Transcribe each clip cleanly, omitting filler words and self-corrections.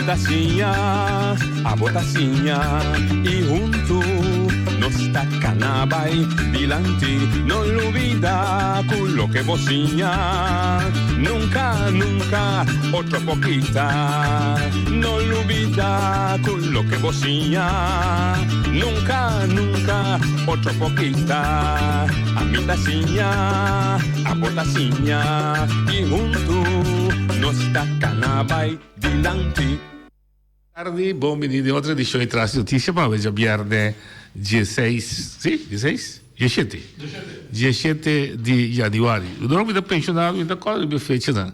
ta siña, abo ta siña y hunto nos ta cana bay dilanti. No lubida cu loke bo siña nunca, nunca otro por kita. No lubida cu loke bo siña nunca, nunca otro por kita. Ami ta siña, abo ta siña y hunto nos ta cana bay dilanti. Tardi, bon bini den otro edicion di Tras di Noticia pa awe djabierne dieseis, si? Dieseis? Dieshete. Dieshete di januari. Dor mi ta pensionado mi ta corda riba e fechanan.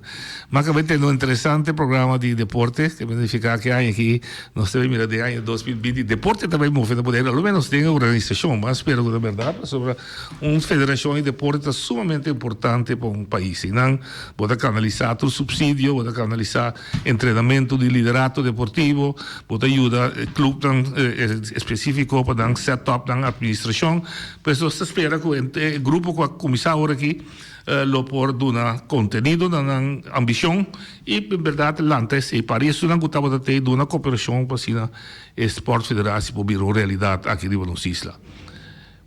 Ma acaba di tene un interesante programa di deporte ke mi nifica ke aña aki nos ta bay mira den aña 2020 deporte ta bay move na Boneiru, alo menos den e organisacion. Mas spera cu ta berdad pasobra un federacion di deporte ta sumamente importante pa un pais. Einan bo ta canalisa tur subsidio, bo ta canalisa entrenamentu di liderato deportivo, bo ta yuda clubnan específico pa nan set up nan administracion. Pues nos ta spera cu e grupo cu a cuminsa awor aki lo por duna contenido na nan ambicion y en berdad lanta esey pa esunnan cu tabata tey duna cooperacion pa asina e Sport Federatie por bira un realidad aki riba nos isla.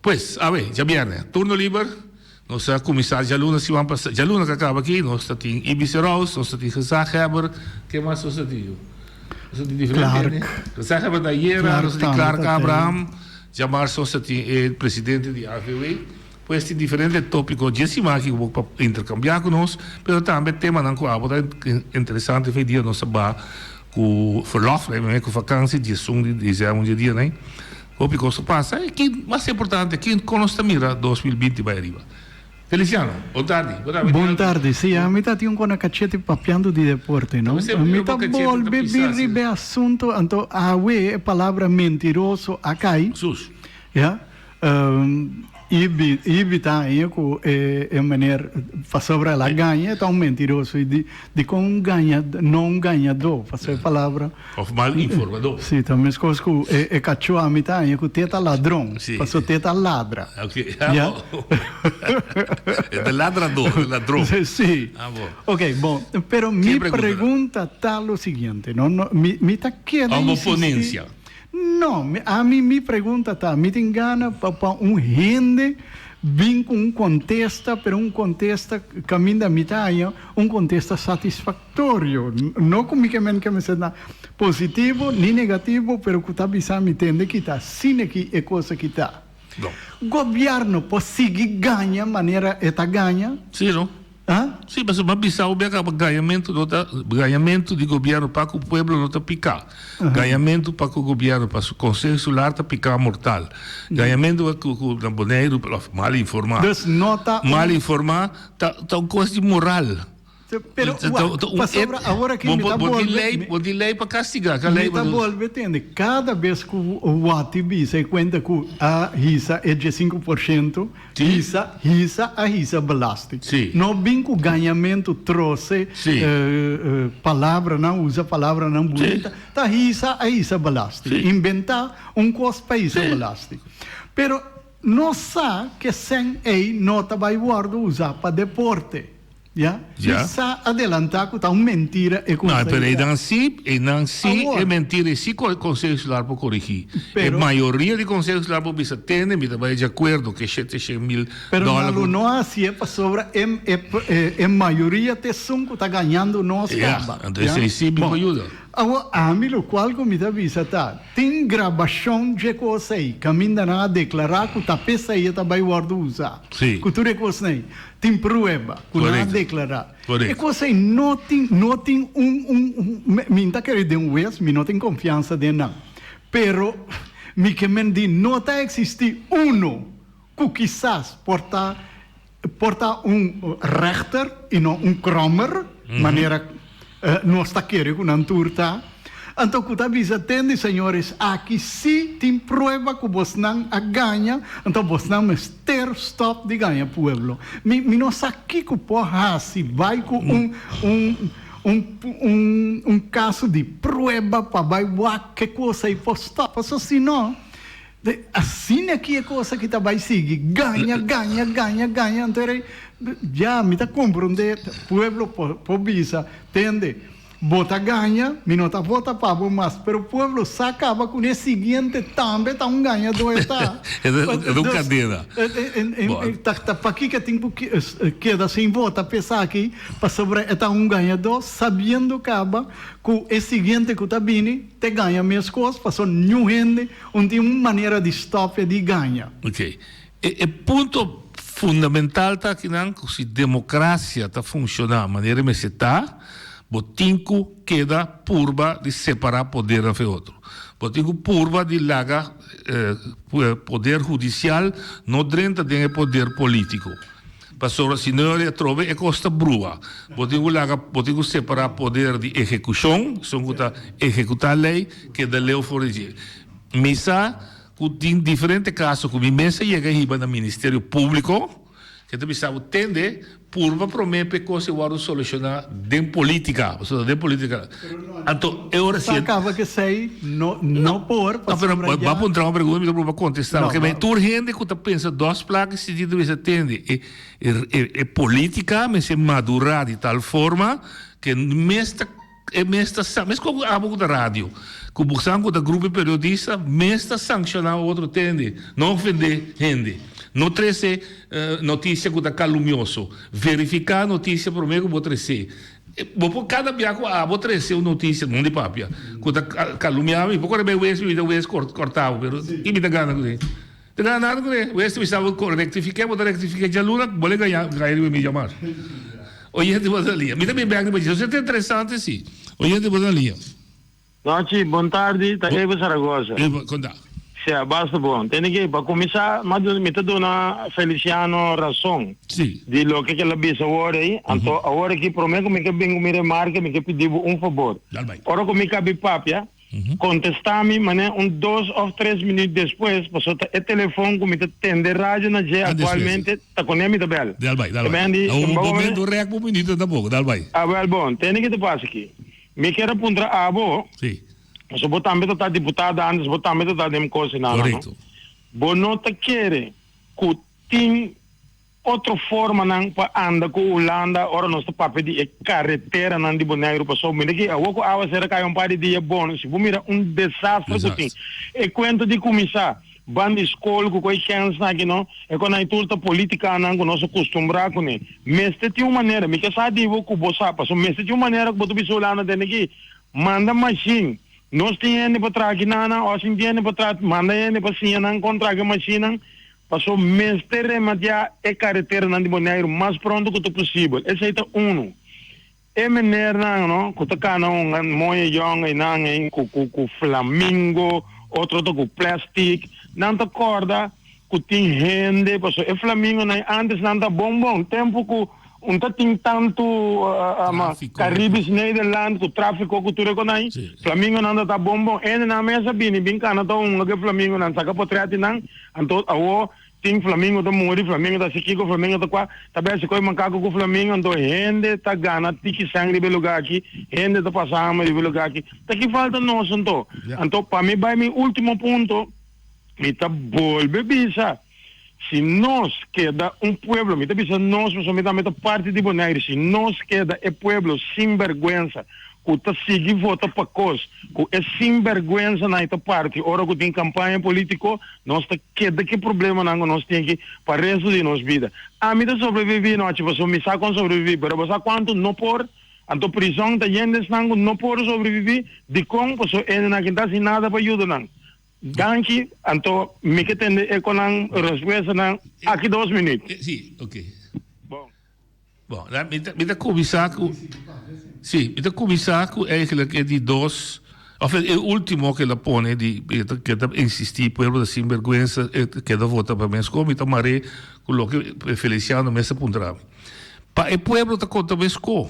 Pues, awe, djabierne, turno liber. Nos a kuminsá djaluna siman pasá, djaluna ku a kaba aki, nos ta tin Ibis Roos, nos ta tin Gezaghebber, ke mas nos ta tin yu? Nos ta tin diferente hende. Gezaghebber ta ayera, nos ta tin Clark Abraham, djamars nos ta tin e presidente di AVW. Pues tin diferente tópiko dje siman aki ku bo por interkambiá ku nos, pero tambe temanan ku abo ta interesante fe dia nos ta ba ku verlòf, ku vakansi, diesun di desèmber dje dianan. Hopi kos ta pasa i kin mas importante kin kon nos ta mira 2020 bai ariba. Feliciano, bon tardi. Bo ta Bon tardi. Si, ami ta tin un kona kachete papiando di deporte, no? Mi ta bolbe bin riba e asunto, anto awe e palabra mentiroso a kai. Sus. Ya. Ibi, Ibi ta haña ku e e meneer pasobra el a gaña e ta un mentiroso i di dikon un gaña no un gañadó pasobra e palabra Of mal informadó. Si ta meskos ku e e kachó ami ta haña ku te ta ladron Si. pasobra te ta ladra. Ok, Ya. E ta ladradó, e ladron. Si. Ah bo. Ok, bon, pero mi pregunta ta lo siguiente, no no mi mi ta keda Of bo insisti ponencia. No, ami mi pregunta ta, mi tin gana pa pa un hende bin ku un kontesta, pero un kontesta kaminda mi ta haña un kontesta satisfaktorio. No ku mi ke men ke mester na positivo ni negativo, pero ku ta bisa mi tende ki ta asina ki e kos aki ta. No. Gobièrnu por sigui gaña manera e ta gaña? Sí, no. Ah? Sí, pasobra m'a bisa hopi a kaba gañamentu no ta, gañamentu di gobièrnu pa ku pueblo no ta piká. Gañamentu pa ku gobièrnu pa su konseho insular ta piká mortal. Gañamentu pa ku ku na Boneiru òf mal informá. Dus no ta un. Mal informá ta ta un kos di moral. Pero wak, pasobra awor aki mi ta bolbe. Bo tin lei pa kastigá, ka lei Mi ta bolbe tende, kada bes ku Watty bisa e kuenta ku a hisa e diesinku por shento, Hisa, hisa a hisa belasting. Sí. No bin ku gañamentu trose Sí. palabranan, usa palabranan bunita. Sí. Ta hisa a hisa belasting. Sí. Inventá un kos pa hisa Sí. belasting. Pero nos sa ke sèn ei no ta bai wòrdu usá pa deporte. Ya? Ya. Mi sa adelantá ku ta un mentira e No, konsei pero ta. einan sí, einan sí Awor. e mentira ei sí ku e Konseho Insular por korigí. E Pero. mayoria di Konseho Insular por bisa, Tende, mi ta bai di akuerdo ku e 700 mil Pero dòler nan lo ku. no hasié pasobra e e e mayoria ta esun ku ta gañando nos Ya, kaba. anto Ya? esei sí mi Bon, por yuda. awor ami lokual ku mi ta bisa ta, tin grabashon dje kos ei, kaminda nan a deklará ku ta p'esei e ta bai wòrdu usá. Sí. Ku tur e kosnan ei. Tin prueba ku nan a Korekto. deklará. E Korekto. kos ei no tin, no tin un, un, un, mi, mi ta kere den hues, mi no tin konfiansa den nan. Pero mi ke men di no ta eksistí uno ku kisas por ta, por ta un rechter i no un krommer, manera Nos ta kere ku nan tur ta. Anto ku ta bisa, Tende, señores, aki sí tin prueba ku bosnan a gaña, anto bosnan mester stòp di gaña pueblo. Mi, mi no sa kiko por hasi bai ku un, un, un, un, un kaso di prueba pa bai wak ke kos ei por stòp. Pasobra si no, De asina ki e kos aki ta bai sigui, gaña, gaña, gaña, gaña, anto era ya mi ta komprondé pueblo por por bisa, tende, Bo ta gaña, mi no ta vota pa bo mas, pero pueblo sa caba cu e siguiente tambe ta un gañador e ta. E ta un cadena. Ta pakico tin cu keda sin vota pa esaki? Pasobra e ta un gañador sabiendo caba cu e siguiente cu ta bini te gaña mescos, pasobra niun hende un tin un manera di stop e di gaña. Ok. E punto fundamental ta akinan cu si democracia ta funciona manera e mester ta, Bo tin ku keda purba di separá podernan fe otro. Bo tin ku purba di laga poder hudisial no drenta den e poder polítiko. Pasobra si no e atrobe e kos ta brua. Bo tin ku laga, bo tin ku separá poder di ehekushon, esun ku ta ehekutá lei, keda leu for di dje. Mi sa ku tin diferente kaso ku mi mes a yega hiba na Ministerio Públiko. Ke ta bisa bo tende purba prome p'e kos e wòrdu solushoná den polítika, pasobra den polítika anto e ora si e. Sa kaba k'esei no no por pasobra ya. No pero bo a puntra un pregunta mi ta purba kontestá paske mi tur hende ku ta pensa dos plaka e sinti ta bisa tende e e polítika mester madurá di tal forma ke mes ta E mes ta sa, mes ku abo ku ta radio, ku bo san ku ta grupo di periodista, mes ta sankshoná otro tende, no ofendé hende, no trese notisia ku ta kalumioso, verifiká notisia promé ku bo tres'é. Bo por kada bia ku abo trese un notisia, no di papia, ku ta kalumiá mi, por kore bai wes mi ta wes kòrtá bo, pero ki mi ta gana ku esei? Te gana nada ku e. Wes ta bisa bo rektifiké, bo ta rektifiké djaluna, bo le gaña gaña riba mi djamar. Oyente bo ta na liña. Mi ta bin bèk riba dje. Esei ta interesante si. Oyente bo ta na liña. Nochi, bon tardi, ta Eva Zaragoza. Eva, konta. Sea, basta bon. Tende ke, pa kuminsá, m'a duna, mi ta duna Feliciano rason. Si. Di loke ke el a bisa awor ei. Anto, awor aki, promé ku mi ke bin ku mi remarke, mi ke pidi bo un fabor. Dal bai. Ora ku mi kabi papia, Contesta mi manera un dos of tres minuut despues, pasobra ta e telefon cu mi ta tende radio na dje actualmente ta cune mi ta bel. Dal bai, dal bai. Na un momento rek bo minuut tampoco, dal bai. Ah wel bon, tende ki ta pasa aki. Mi kier a puntra abo, Si. pasobra bo tambe ta ta diputado antes, bo tambe ta ta den cosnan, no? Correcto. Bo no ta kere cu tin Otro formanan pa anda ku Hulanda ora nos ta papia di e kareteranan di Boneiru pasobra mira ki awor ku awa sera kai un par di dia bon si bo mira un desastre ku tin e kuenta di kuminsá ban di skol ku koi kensnan aki no e kon nan tur ta politikanan ku nos a kustumbrá kuné mester tin un manera mi ke sa di bo ku bo sa pasobra mester tin un manera ku bo ta bisa Hulanda tende ki manda mashin nos tin hende pa traha kinanan o sin tin hende pa traha manda hende pa siña nan kon traha e mashinnan. Paso mester rematiá e kareteranan di Boneiru mas pronto ku ta posibel. Esei ta unu. E menernan no ku ta kana un moña yòn einan ei ku ku ku flamingo, otro ta ku plastic, nan ta kòrda ku tin hende paso e flamingonan ei antes nan ta bon bon. Tempu ku un ta tin tantu Caribisch Nederland ku trafiko ku tur e konai, flamingonan ta ta bon bon. Hendenan mes a bini bin kana ta hunga ku e flamingonan, saka potrèt di nan. Anto awo tin flamingo ta muri, flamingo ta hasi kiko, flamingo ta kua, ta besi koi makaku ku flamingo, anto hende ta gana tiki sèn riba e lugá aki, hende ta pasa hamber riba e lugá aki. Ta ki falta nos anto? Anto pa mi bai mi ultimo punto, mi ta bolbe bisa, si nos keda un pueblo, mi ta bisa nos pasobra mi tambe ta parti di Boneiru, si nos keda e pueblo sin bèrgwensa ku ta sigui vota pa kos ku e sinbèrgwensanan i ta parti ora ku tin kampaña polítiko, nos ta keda ku e problemanan ku nos tin aki pa resto di nos bida. Ami ta sobreviví nochi pasobra mi sa kon sobreviví, pero bo sa kuantu no por? Anto prizòn ta yen di esnan ku no por sobreviví. Dikon? Pasobra hendenan aki no ta hasi nada pa yuda nan. Danki, anto mi ke tende e konan respuestanan aki dos minüt. Sí, oké. Bon. Bon, mi ta, mi ta kuminsá ku, sí, mi ta kuminsá ku eigenlijk e di dos, òf e último ku el a pone di, e ta keda insistí, pueblo ta sinbergwensa, e ta keda vota pa Mesko, mi ta mar'é ku loke Feliciano mes a puntra mi. Pa e pueblo ta konta Mesko.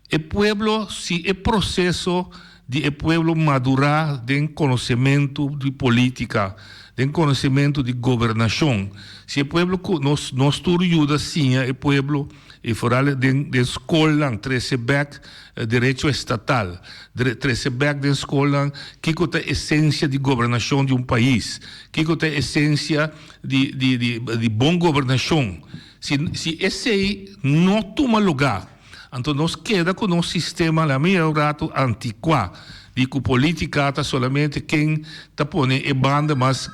E pueblo, si e proceso di e pueblo madura den conocemento di politica, den conocemento di gobernacion, si e pueblo cu nos nos tur yuda siña e pueblo y vooral den den scolnan trece bek derecho estatal, trece bek den scolnan kico ta esencia di gobernacion di un pais, kico ta esencia di di di bon gobernacion, si si esey no tuma lugar. Anto nos keda ku nos sistema la mi un ratu antikuá di ku politika ta solamente ken ta pone e banda mas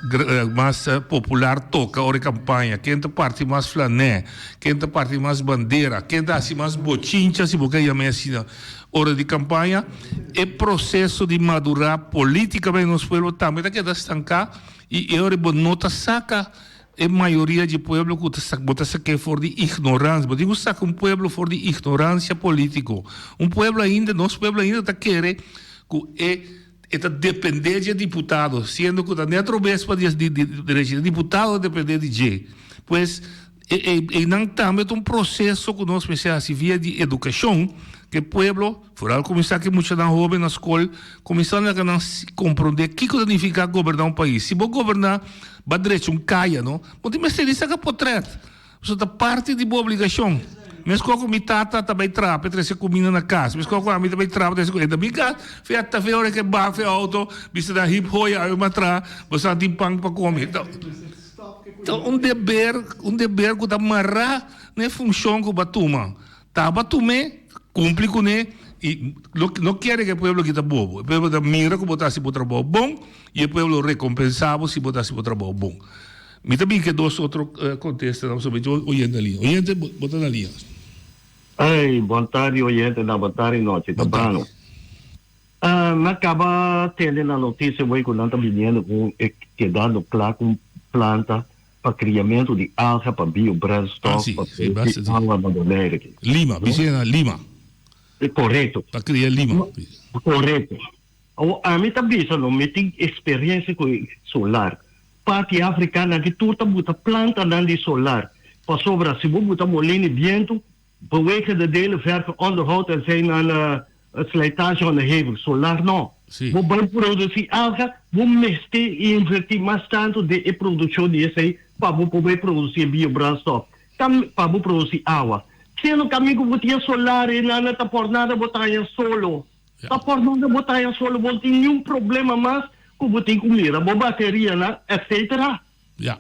mas popular toka ora e kampaña, ken ta parti mas flanè, ken ta parti mas bandera, ken ta hasi mas bochincha si bo ke yam'é asina ora di kampaña. E proseso di madurá politikamente nos pueblo tambe ta keda stanká i e ora bo no ta saka E mayoria dje pueblo ku ta bo ta sak'é for di ignoransia. Bo tin ku saka un pueblo for di ignoransia polítiko. Un pueblo ainda, nos pueblo ainda ta kere ku e e ta dependé dje diputado, siendo ku ta net robes pa di di derechi. E diputado ta dependé di dje. Pues e e einan tambe ta un proseso ku nos mester hasi via di edukashon ku e pueblo. Foral kuminsá ku e muchanan hóben na skol, kuminsá laga nan komprondé kiko ta nifiká goberná un pais. Si bo goberná, bo a drecha un kaya, no? Bo tin mester di saka potrèt. Pasobra ta parti di bo obligashon. Meskos ku mi tata ta bai traha pa e trese kuminda na kas, meskos ku ami ta bai traha pa trese kuminda. Mi kas, fia ta fe ora ke baha fe outo, bisa nan hip hoi awe mi a traha, bo sa tin pan pa kome. Ta un deber, un deber ku ta mará na e funshon ku bo a tuma. Taba tum'é, kumpli kuné i lo no kere ku e pueblo kita bobo. E pueblo ta mira ku bo ta hasi bo trabou bon i e pueblo rekompensá bo si bo ta hasi bo trabou bon. Mi ta bin ku e dos otro kontestanan pasobra mi tin oyente na liña. Oyente, bo ta na liña. Ey, bon tardi oyentenan, bon tardi nochi, ta bano. Mi a kaba tende na notisia wei ku nan ta biniendo ku e kedando kla ku un planta pa kriamentu di alga pa biobrandstof pa produsi awa na Bonaire aki. Lima, bis'e na Lima. Korekto. Pa kria lima. Korekto. Awor ami ta bisa no mi tin eksperensia ku e solar. Parti Afrika nan ki tur ta buta plantanan di solar pasobra si bo buta molina di bientu Bewegen de delen vergen onderhoud en zijn aan slijtage onderhevig. Solar no. Bo bai produci alga, bo mester inverti mas tanto den e produccion di esey pa bo por bai produci e biobrandstof, pa bo produci awa. Siendo cu amigo bo tin e solar e nana ta por nada bo ta haña solo. Ta por nada bo ta haña solo, bo no tin niun problema mas cu bo tin cu mira bo baterianan etc. Ya.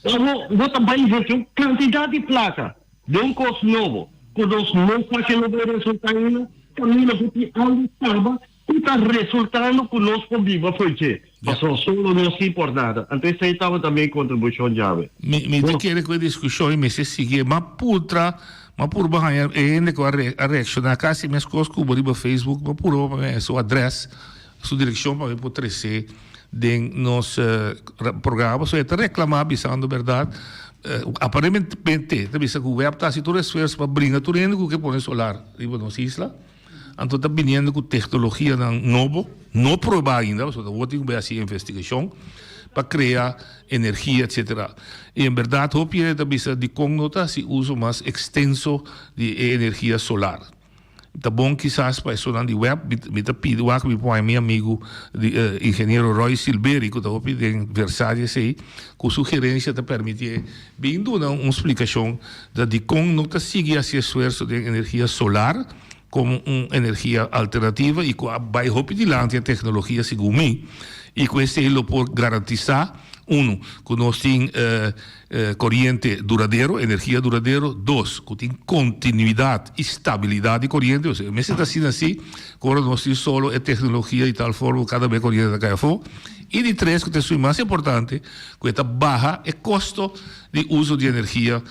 Abo bo ta bai inverti un kantidat di plaka den un kos nobo ku nos no sa ke lo bai resultá ainda, kaminda ku tin algu kaba ku ta resultando ku nos por biba fo'i dje. Pasobra solo no sin por nada. Anto esei tabata mi kontribushon djawe. Mi mi ta kere ku e diskushon ei mester sigui. M'a putra, m'a purba haña e hende ku a a reakshoná kasi meskos ku bo riba Facebook, m'a purba pa haña su adrès. Su direccion pa mi por trece den nos programa pasobra e ta reclama bisando berdad aparentemente ta bisa cu web ta haci tur esfuerzo pa bringa tur hende cu ke pone solar riba nos isla anto ta biniendo cu tecnologianan nobo no proba ainda pasobra awor tin cu bay haci investigacion pa crea energia etcetera y en berdad hopi hende ta bisa dicon no ta haci uso mas extenso di e energia solar. Ta bon kisas pa esunnan di web, mi ta pidi wak mi por haña mi amigu di ingeniero Roy Silberi ku ta hopi den versá di esei, ku su gerensia ta permitié bin duna un splikashon ta dikon no ta sigui hasi esfuerso den energia solar komo un energia alternativa i ku a bai hopi dilanti e teknologia segun mi i ku esei lo por garantisá unu ku nos tin Koriente duradero, energia duradero. Dos, ku tin kontinuidat i stabilidat di koriente. Osea, mester ta asina si ku ora nos tin solo e teknologia di tal forma ku kada bes koriente ta kai afó. I di tres, ku ta esun mas importante, ku e ta baha e kosto di uso di energia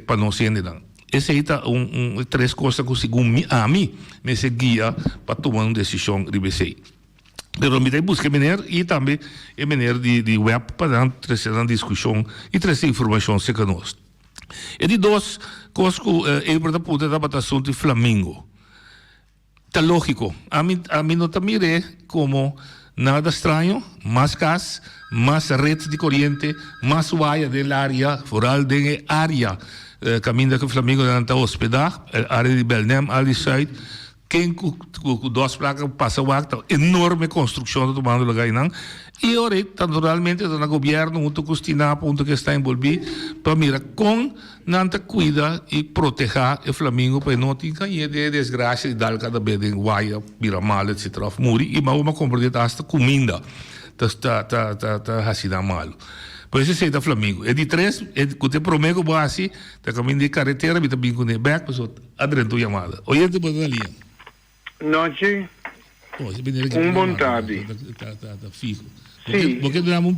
pa nos hendenan. Esei ta un un e tres kosnan ku segun mi ami mester guia pa tuma un desishon riba esei. Pero mi ta buska e meneer y tambe e meneer di di web pa nan trece nan discusion y trece informacion cerca nos. E di dos cos cu Eber ta puntra tabata asunto di flamingo. Ta logico, ami ami no ta mir'e como nada straño, mas cas, mas red di coriente, mas waya den area, vooral den e area caminda cu flamingonan ta hospeda, area di Belnem, area di Zuid. Ken ku ku dos plaka pasa wak ta enorme konstrukshon ta tumando luga einan i ora ei ta naturalmente ta na gobièrnu huntu ku Stinapa huntu ku esnan enbolbí pa mira kon nan ta kuida i protehá e flamingo pa e no tin kañ'é den e desgrasia di dal kada bes den waya bira malu etsetera òf muri i bo a komprendé ta asta kuminda ta ta ta ta hasi nan malu. Pues esei ta Flamingo. E di tres, e ku ta e promé ku bo hasi, ta kaminda di karetera mi ta bin kuné bèk pasobra a drenta un yamada. Oyente bo ta na liña. Nochi. Oh, ese meneer Un bon tardi. Ta, ta, ta fijo. Sí. Bo ke duna un,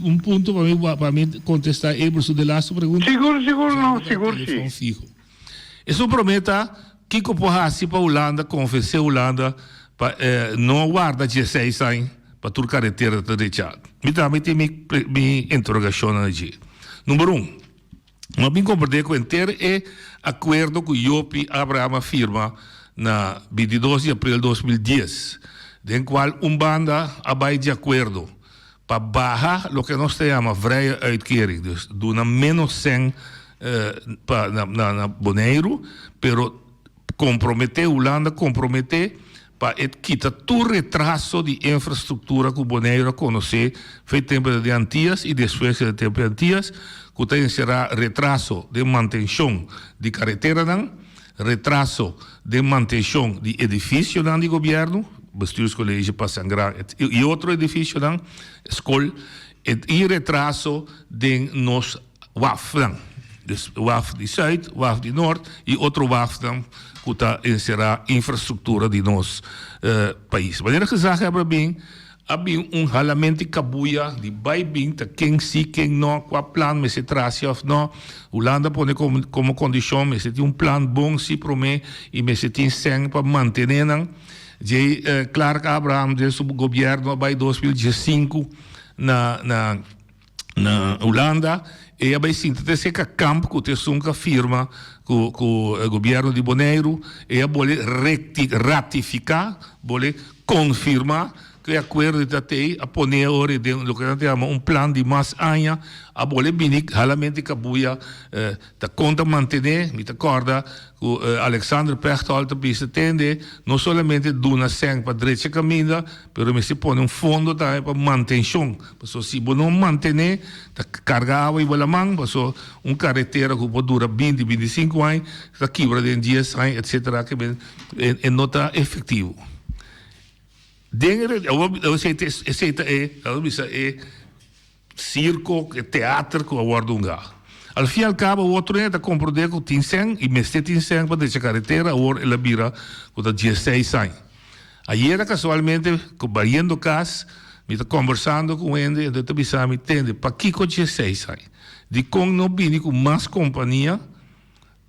un punto pa mi, pa mi contesta Eber su de laatste pregunta? Sigur, sigur no, sigur sí. Telefon fijo. Esun prome ta, kiko por hasi pa Hulanda konvensé Hulanda pa no warda dieseis aña pa tur karetera ta drecha? Mi tambe tin mi, mi interogashonnan allí. Number un. No a bin komprendé ku henter e akuerdo ku Jopie Abraham a firma na bintidos di aprel 2010, den kual un banda a bai di akuerdo pa baha loke nos ta yama vrije uitkering, dus duna ménos sèn pa na Boneiru, pero Komprometé, Hulanda komprometé pa e kita tur retraso di infrastruktura ku Boneiru a konosé fe tempu di Antias i despues di tempu di Antias, ku ta enserá retraso den mantenshon di kareteranan, retraso den mantenshon di edifisionan di gobièrnu, Bestuurscollege, Pasangra i otro edifisionan, skol, i retraso den nos wafnan, dus waf di Zuid, waf di Noord y otro wafnan cu ta encera infrastructura di nos pais. Manera gezaghebber a bin, a bin un halamento di cabuya di bay bin ta ken si, ken no, cua plan mester tracia of no. Hulanda a pone como condicion mester tin un plan bon si prome y mester tin cen pa mantene nan. Djey Clark Abraham den su gobierno a bay 2015 na na. Na Hulanda e a bai sinta te serka Kamp ku ta esun ku a firma ku ku e gobièrnu di Boneiru. E a bole rekti ratifiká, bole konfirmá ku e akuerdo di ta tei. A pone ora den loke nan ta yama un plan di mas aña. A bole bini halamente kabuya ta kon ta mantené. Mi ta kòrda ku Alexander Pechtold ta bisa tende no solamente duna sèn pa drecha kaminda, Pero mester pone un fondo tambe pa mantencion, pasobra si bo no mantene ta carga awa riba laman, pasobra un caretera cu por dura binti, binticinco aña ta kibra den dies aña etcetera ke men e no ta efectivo. Den e awor esey ta e laga bisa e Circo, e teater cu a wordo hunga. Al fin y al cabo awor tur hende ta comprende cu tin cen y mester tin cen pa drecha caretera, awor el a bira cu ta diesseis aña. Ayera casualmente cu bayendo cas mi ta conversando cu un hende ento e ta bisa mi, tende pakico diesseis aña? Dicon no bini cu mas compania?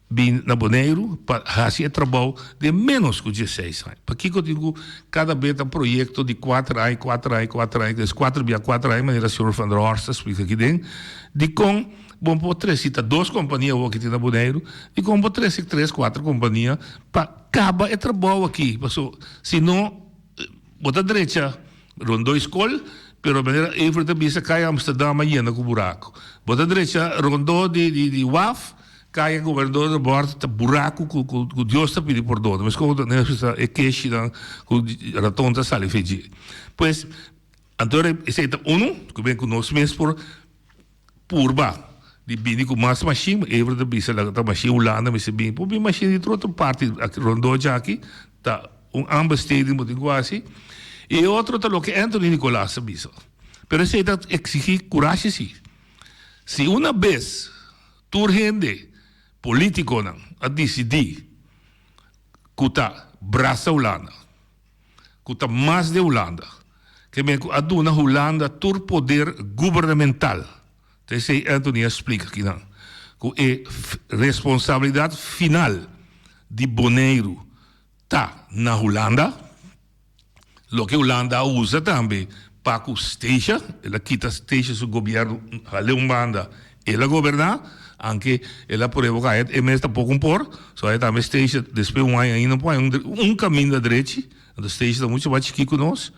Bin na Boneiru pa hasi e trabou den ménos ku dieseis aña. Pakiko tin ku kada be ta proyekto di kuater aña, kuater aña, kuater aña, des kuater bia kuater aña, manera señor Van der Horst a splika aki den. Dikon bo por trese ta dos kompania awor ki tin na Boneiru, dikon bo trese tres, kuater kompania pa kaba e trabou aki? Paso si no bo ta drecha rondó e skol, pero manera Evert a bisa kaya Amsterdam a yena ku buraku. Bo ta drecha rondó di di waf. Kaya gobernador de bord ta buraku ku ku Dios ta pidi pordon. Mes komo ta ta e keshinan ku raton ta sali fe dje. Pues, anto esei ta unu ku ben ku nos mes por purba di bini ku mas mashin. Evert ta bisa laga ta mashin Hulanda mester bini. Por bin mashin di tur otro parti aki rondó djaki ta un aanbesteding bo tin ku hasi. I e otro ta loke Anthony Nicolaas a bisa. Pero esei ta eksigi kurashi si. Si una bes Tur hende, politiconan, a dicidi cu ta brasa Hulanda, cu ta mas den Hulanda, ke men cu a duna Hulanda tur poder gubernamental. Ta esey Anthony a splica akinan, cu e responsabilidad final di Boneiru ta na Hulanda. Loke Hulanda a usa tambe pa ku Statia, el a kita Statia su gobierno hal'e un banda, el a goberná, anke el a prueba ku e mes tampoko un por, so e tambe Statia despues un aña ainda no por haña un kaminda drechi, anto Statia ta mucho mas chikí ku nos.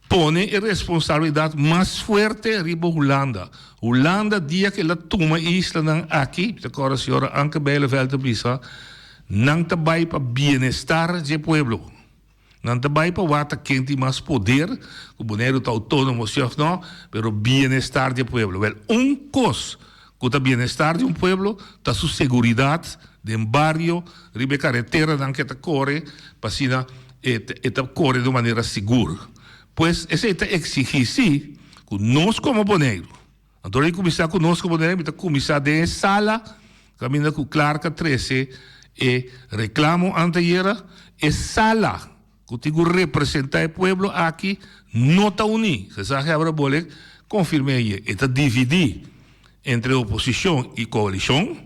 Pone e responsabilidat mas fuerte riba Hulanda. Hulanda dia ku el a tuma e islanan aki, mi ta kòrda señora Anke Bijleveld a bisa, nan ta bai pa bienestar dje pueblo. Nan ta bai pa wak ta ken tin mas poder, ku Boneiru ta outónomo si òf no, pero bienestar dje pueblo. Wèl, un kos ku ta bienestar di un pueblo ta su seguridat den bario, riba e kareteranan ku e ta kore, pa asina e e ta kore di un manera sigur. Pues esei ta eksigí sí ku nos komo Boneiru. Anto ora di kuminsá ku nos komo Boneiru mi ta kuminsá den e sala kaminda ku Clark a trese e reklamo antayera. E sala ku tin ku representá e pueblo aki no ta uní. Gezaghebber Abra Bolek konfirm'é ayer. E ta dividí entre oposishon i koalishon,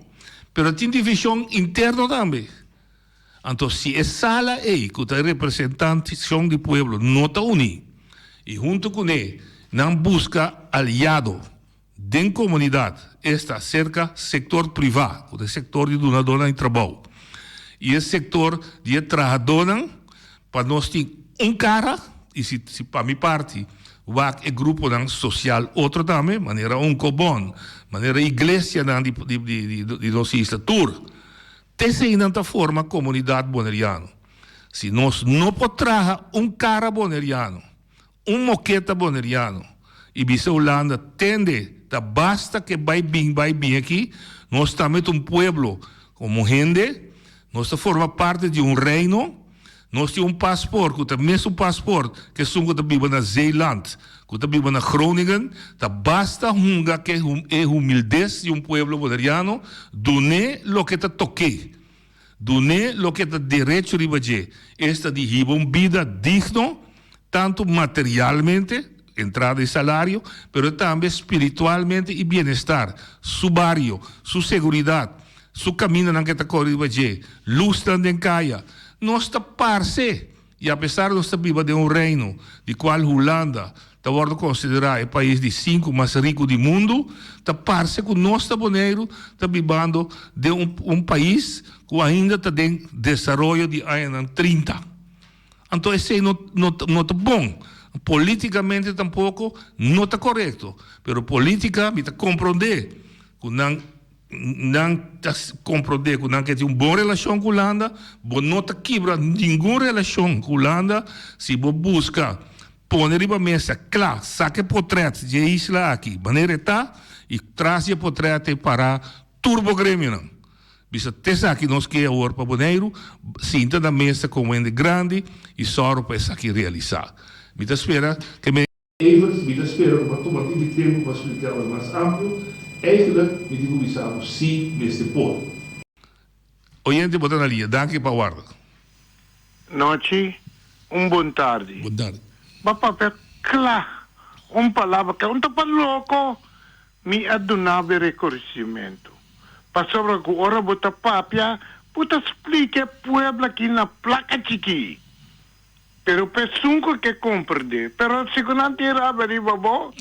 pero tin divishon interno tambe. Anto si e sala ei ku ta representashon di pueblo no ta uní i huntu kuné nan buska aliado den komunidat, esta serka sektor privá ku ta e sektor di dunadónan di trabou i e sektor di e trahadónan pa nos tin un kara i si si pa mi parti wak e gruponan sosial otro tambe manera Unkobon, manera iglesianan di di di nos isla tur. T'esei nan ta forma komunidat boneriano. Si nos no por traha un kara boneriano, un moketa boneriano i bisa Hulanda tende ta basta ke bai bin bai bin aki, nos tambe ta un pueblo komo hende, nos ta forma parti di un reino, nos tin un pasport ku ta mesun pasport ke esun ku ta biba na Zeeland, ku ta biba na Groningen, ta basta hunga ke e humildes di un pueblo boneriano, dun'é loke ta tok'é, dun'é loke ta derecho riba dje, esta di hiba un bida digno, tantu materialmente, entrada i salario, pero tambe spiritualmente i bienestar, su bario, su seguridat, su kamindanan ke ta kore riba dje, lusnan den kaya. Nos ta parse, i apesar nos ta biba den un reino di kual Hulanda ta wòrdu konsiderá e pais di sinku mas riku di mundu, ta parse ku nos ta Boneiru ta bibando den un un pais ku ainda ta den desaroyo di añanan 30. Anto esei no no no ta bon. Polítikamente tampoko no ta korekto. Pero polítika mi ta komprondé ku nan Nan ta komprondé ku nan ke tin un bon relashon ku Hulanda. Bo no ta kibra ningun relashon ku Hulanda si bo buska pone riba mesa kla, saka e potrèt di e isla aki manera e ta i tras di e potrèt ei pará tur bo gremionan. Bisa te esaki nos ke awor pa Boneiru, sinta na mesa komo hende grandi i sòru pa esaki realisá. Mi ta spera ke. Evers, Mi ta spera ku bo a tuma tiki tempu pa splika bo mas amplio. Eigenlijk mi tin ku bisa bo si mester por. Oyente bo ta na liña. Danki pa warda. Nochi, un bon tardi. Bon tardi. Bo papia kla, un palabra kla. Un ta pa loko mi a duna bo e rekonosimentu. Pasobra ku ora bo ta papia, bo ta splika e pueblo aki na plaka chikí. Pero p'esun ku ke komprendé. Pero si ku nan tin rabia riba bo,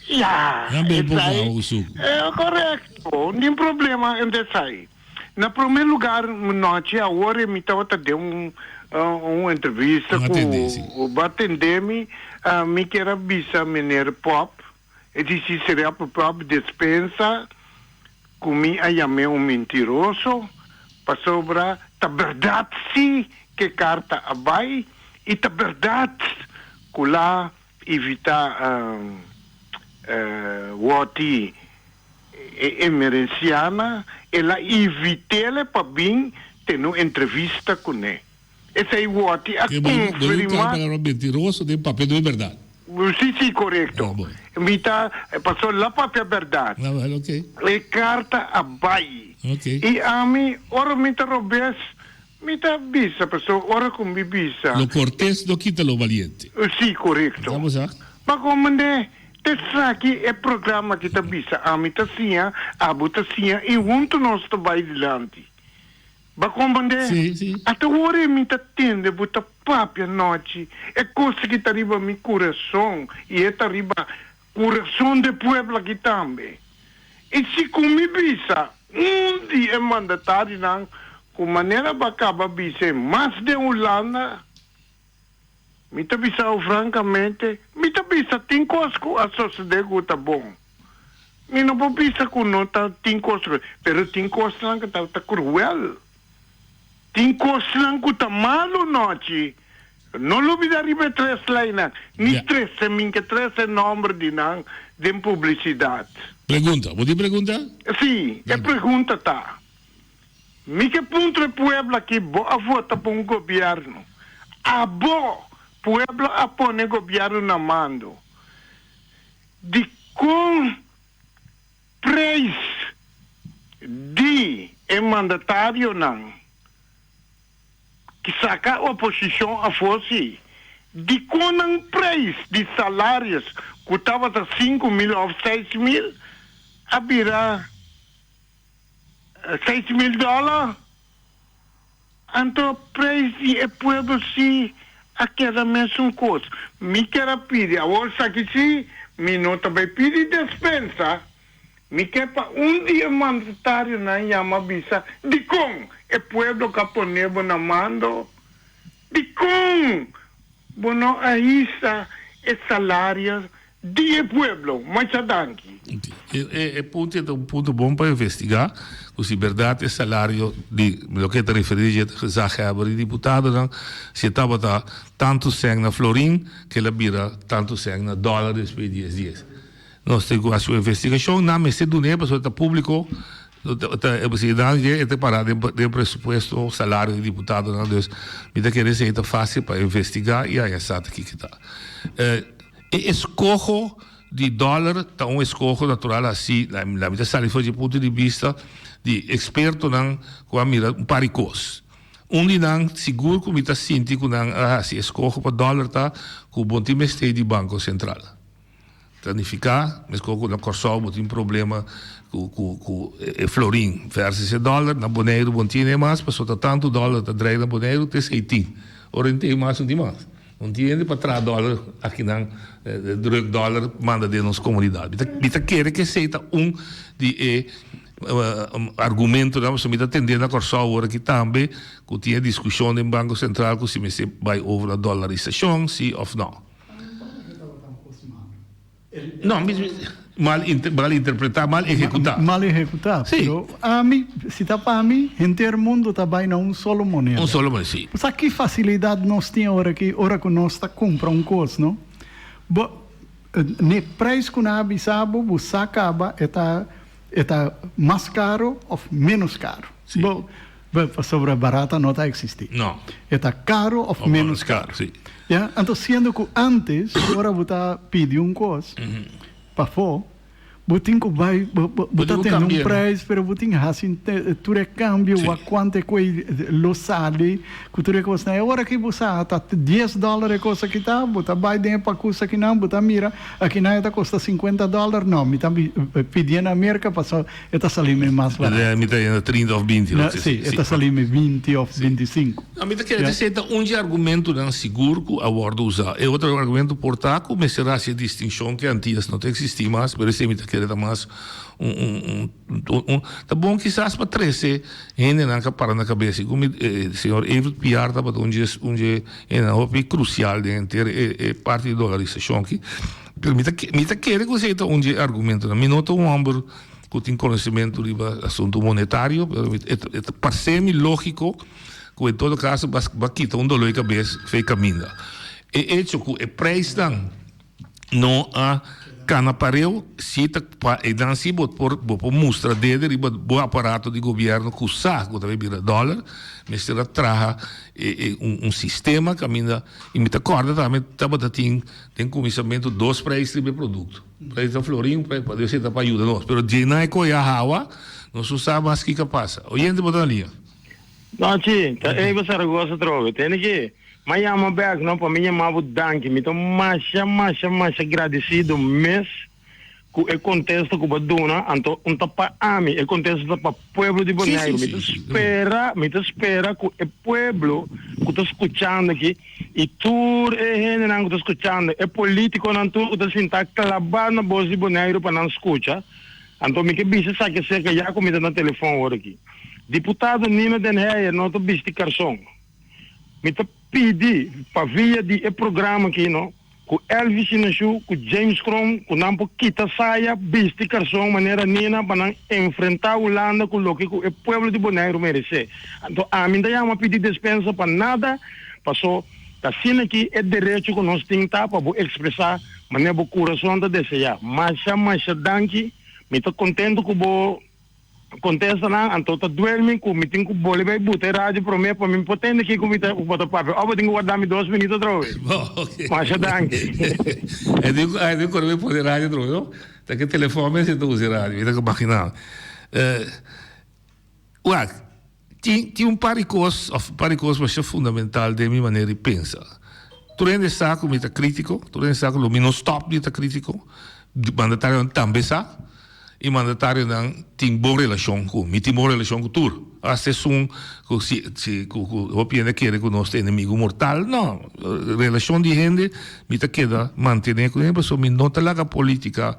ya, esai e korekto, nin problema en esai. Na promé lugar, nochi awor mi tabata den un un entrevista ku bo a tendé mi, mi kier a bisa meneer Pop, e disi seria Pop despensa ku mi a yam'é un mentiroso, pasobra ta bèrdat sí ku e karta a bai i ta bèrdat ku la evitá wòti e emerensiana, el a evit'é pa bin tene un entrevista kuné. Esei wòti a konfirmá. Palabra mentiroso den papia no e bèrdat. Sí, sí, korekto. Mi ta, pasobra la papia bèrdat. E karta a bai. I ami, ora mi ta robes, mi ta bisa, pasobra ora ku mi bisa. Lo kortes no kita lo valiente. Sí, korekto. Ma komand'é, t'esaki e programa ki ta bisa, ami ta siña, abo ta siña i huntu nos ta bai dilanti. Ba comprende? Sí, sí. Hasta ora mi ta tende bo ta papia anochi, e cos aki ta riba mi curason y e ta riba curason de pueblo aki tambe. Y si cu mi bisa un di e mandatarionan cu manera bo a caba bisa e mas den Hulanda, Mi ta bisa bo francamente, mi ta bisa tin cos cu a sosode cu ta bon. Mi no por bisa cu no ta tin cos, pero tin cosnan cu ta cruel. Tin cosnan cu ta malo nochi. No lubida riba e tres leynan, ni trece, mi ke trece nomber di nan den publicidad. Pregunta, bo tin pregunta? Si, e pregunta ta. Mi ke puntra e pueblo aki, bo a vota pa un gobierno, abo pueblo a pone gobierno na mando, dikon Prijs di e mandatarionan ki saka oposishon afó si. Dikon nan prijs di salarios ku tabata 5000 òf 6000 a bira 6000 dòler? Anto prijs di e pueblo si a keda mesun kos. Mi kier a pidi, awor esaki si mi no ta bai pidi despensa, mi ke pa un di e mandatarionan yama bisa dikon e pueblo ka pone bo na mando? Dikon bo no a hisa e salario Di e pueblo. Masha danki. E punto ta un punto bon pa investiga cu si berdad e salario di loke ta referi dje gezaghebber y diputadonan si e tabata tanto cen na florin ke el a bira tanto cen na dollar despues di dies dies. Nos tin cu haci un investigacion nan mester dun'e pasobra ta publico ta nan dje e ta para den presupuesto salario di diputadonan dus mi ta kere esey ta facil pa investiga y haya sa ta kiko ta. E eskoho di dòler ta un eskoho natural hasí, la mi ta sali for di e punto di bista di ekspertonan ku a mira un par di kos. Un di nan sigur ku mi ta sinti ku nan a hasi eskoho pa dòler ta ku bo tin mester di Banko Sentral. Ta nifiká meskos ku na Kòrsou bo tin problema ku ku ku e florin versus e dòler, na Boneiru bo no tene mas pasobra ta tantu dòler ta drei na Boneiru te esei tin. Ora no tin mas no tin mas. No tin hende pa traha dòler akinan, druk dòler manda den nos komunidat. Mi ta mi ta kere ku esei ta un di e argumentonan pasobra mi ta tende na Kòrsou awor aki tambe ku tin e diskushon den Banko Sentral ku si mester bai over na dòlarisashon si òf nò. No, mal mal interpretá, mal ehekutá. Mal ehekutá. Sí. Pero ami, si ta pa mi, henter mundo ta bai na un solo moneda. Un solo moneda, sí. Bo sa ki fasilidat nos tin ora ki, ora ku nos ta kumpra un kos, no? Bo, n'e preis ku nan a bisa bo, bo sa kaba e ta, e ta mas karo òf ménos karo. Sí. Bo, pasobra barata no ta eksistí. No. E ta karo òf ménos karo. Sí. Ya, anto siendo ku antes ora bo ta pidi un kos pafó, bo tin ku bai, bo bo ta tende un prijs, pero bo tin hasi tur e kambio, wak kuantu e koe lo sali ku tur e kosnan. E ora ki bo sa ta dies dòler e kos aki ta, bo ta bai den e pakus akinan, bo ta mira akinan e ta kosta sinkuenta dòler, no, mi ta pidié na Merka pasobra E ta sali mi mas barato. Mi ta yendo 30 of 20. Na, si, e ta sali mi 20 of 25. No, mi ta kere esei ta un dje argumentonan sigur ku a wòrdu usá. E otro argumento por ta ku mester hasi e distinshon ku Antias no ta eksistí mas, pero esei mi ta kere ta mas un un un un ta bon kisas pa trese hendenan ku a para na kabes. Segun mi señor Evert Piar tabata un dje un dje hendenan hopi krusial den henter e e parti di dolarisashon aki. Pero mi ta mi ta kere ku esei ta un dje argumentonan. Mi no ta un hòmber ku tin konosementu riba asuntu monetario, pero mi e ta parse mi lógiko ku en todo kaso bo a kita un doló di kabes fe kaminda. E echo ku e preisnan no a kana pareu si ta pa einan si bo por bo por mustra dede riba bo aparato di gobièrnu ku sa ku ta bai bira dòler mester a traha e e un sistema kaminda i mi ta kòrda tambe tabata tin Den kuminsamentu dos preis riba e produkto. Preis ta florin, preis pa Dios ta pa yuda nos. Pero djena e koe a hawa, nos no sa mas kiko a pasa. Oyente bo ta na liña. Nochi, ta Eva Zaragoza atrobe. Tende ki, m'a yama bek no pa mi yama bo danki. Mi ta masha, masha, masha gradisido mes Ku e kontesta ku bo a duna, anto un ta pa ami, e kontesta ta pa pueblo di Boneiru. Mi ta spera, mi ta spera ku e pueblo ku ta skuchando aki i tur e hendenan ku ta skuchando, e politikonan tur ku ta sinta klabá na bos di Boneiru pa nan skucha. Anto mi ke bisa esaki aserka ya ku mi ta na telefòn ora aki. Diputado Nina den Heyer no ta bisti karson. Mi ta pidi pa via di e programa aki no. Ku Elvis Sinashu ku James Kroon ku nan por kita saya, bisti karson manera Nina pa nan enfrentá Hulanda ku loke ku e pueblo di Boneiru meresé. Anto ami ta yama pidi despensa pa nada, paso ta asina ki e derecho ku nos tin ta pa bo ekspresá manera bo kurason ta deseá. Masha masha danki, mi ta kontentu ku bo. Kontestanan, Anto ta duel mi ku mi tin ku boli bai buta e radio promé pa mi por tende kiko mi ta bo ta papia. Òf bo tin ku warda mi dos minuto atrobe? Bo, oke. Masha danki. E di ku e di ku mi pone radio atrobe, no? Ta ke telefòn mes e ta usa e radio, mi ta imaginá. Wak, tin tin un par di kos òf un par di kos masha fundamental den mi manera di pensa. Tur hende sa ku mi ta krítiko, tur hende sa ku lo mi no stòp di ta krítiko, mandatarionan tambe sa. E mandatarionan tin bon relashon ku mi tin bon relashon ku tur. Asta esun ku si si ku ku hopi hende a kere ku nos ta enemigu mortal, no. Relashon di hende mi ta keda mantené ku hende pasobra mi no ta laga politika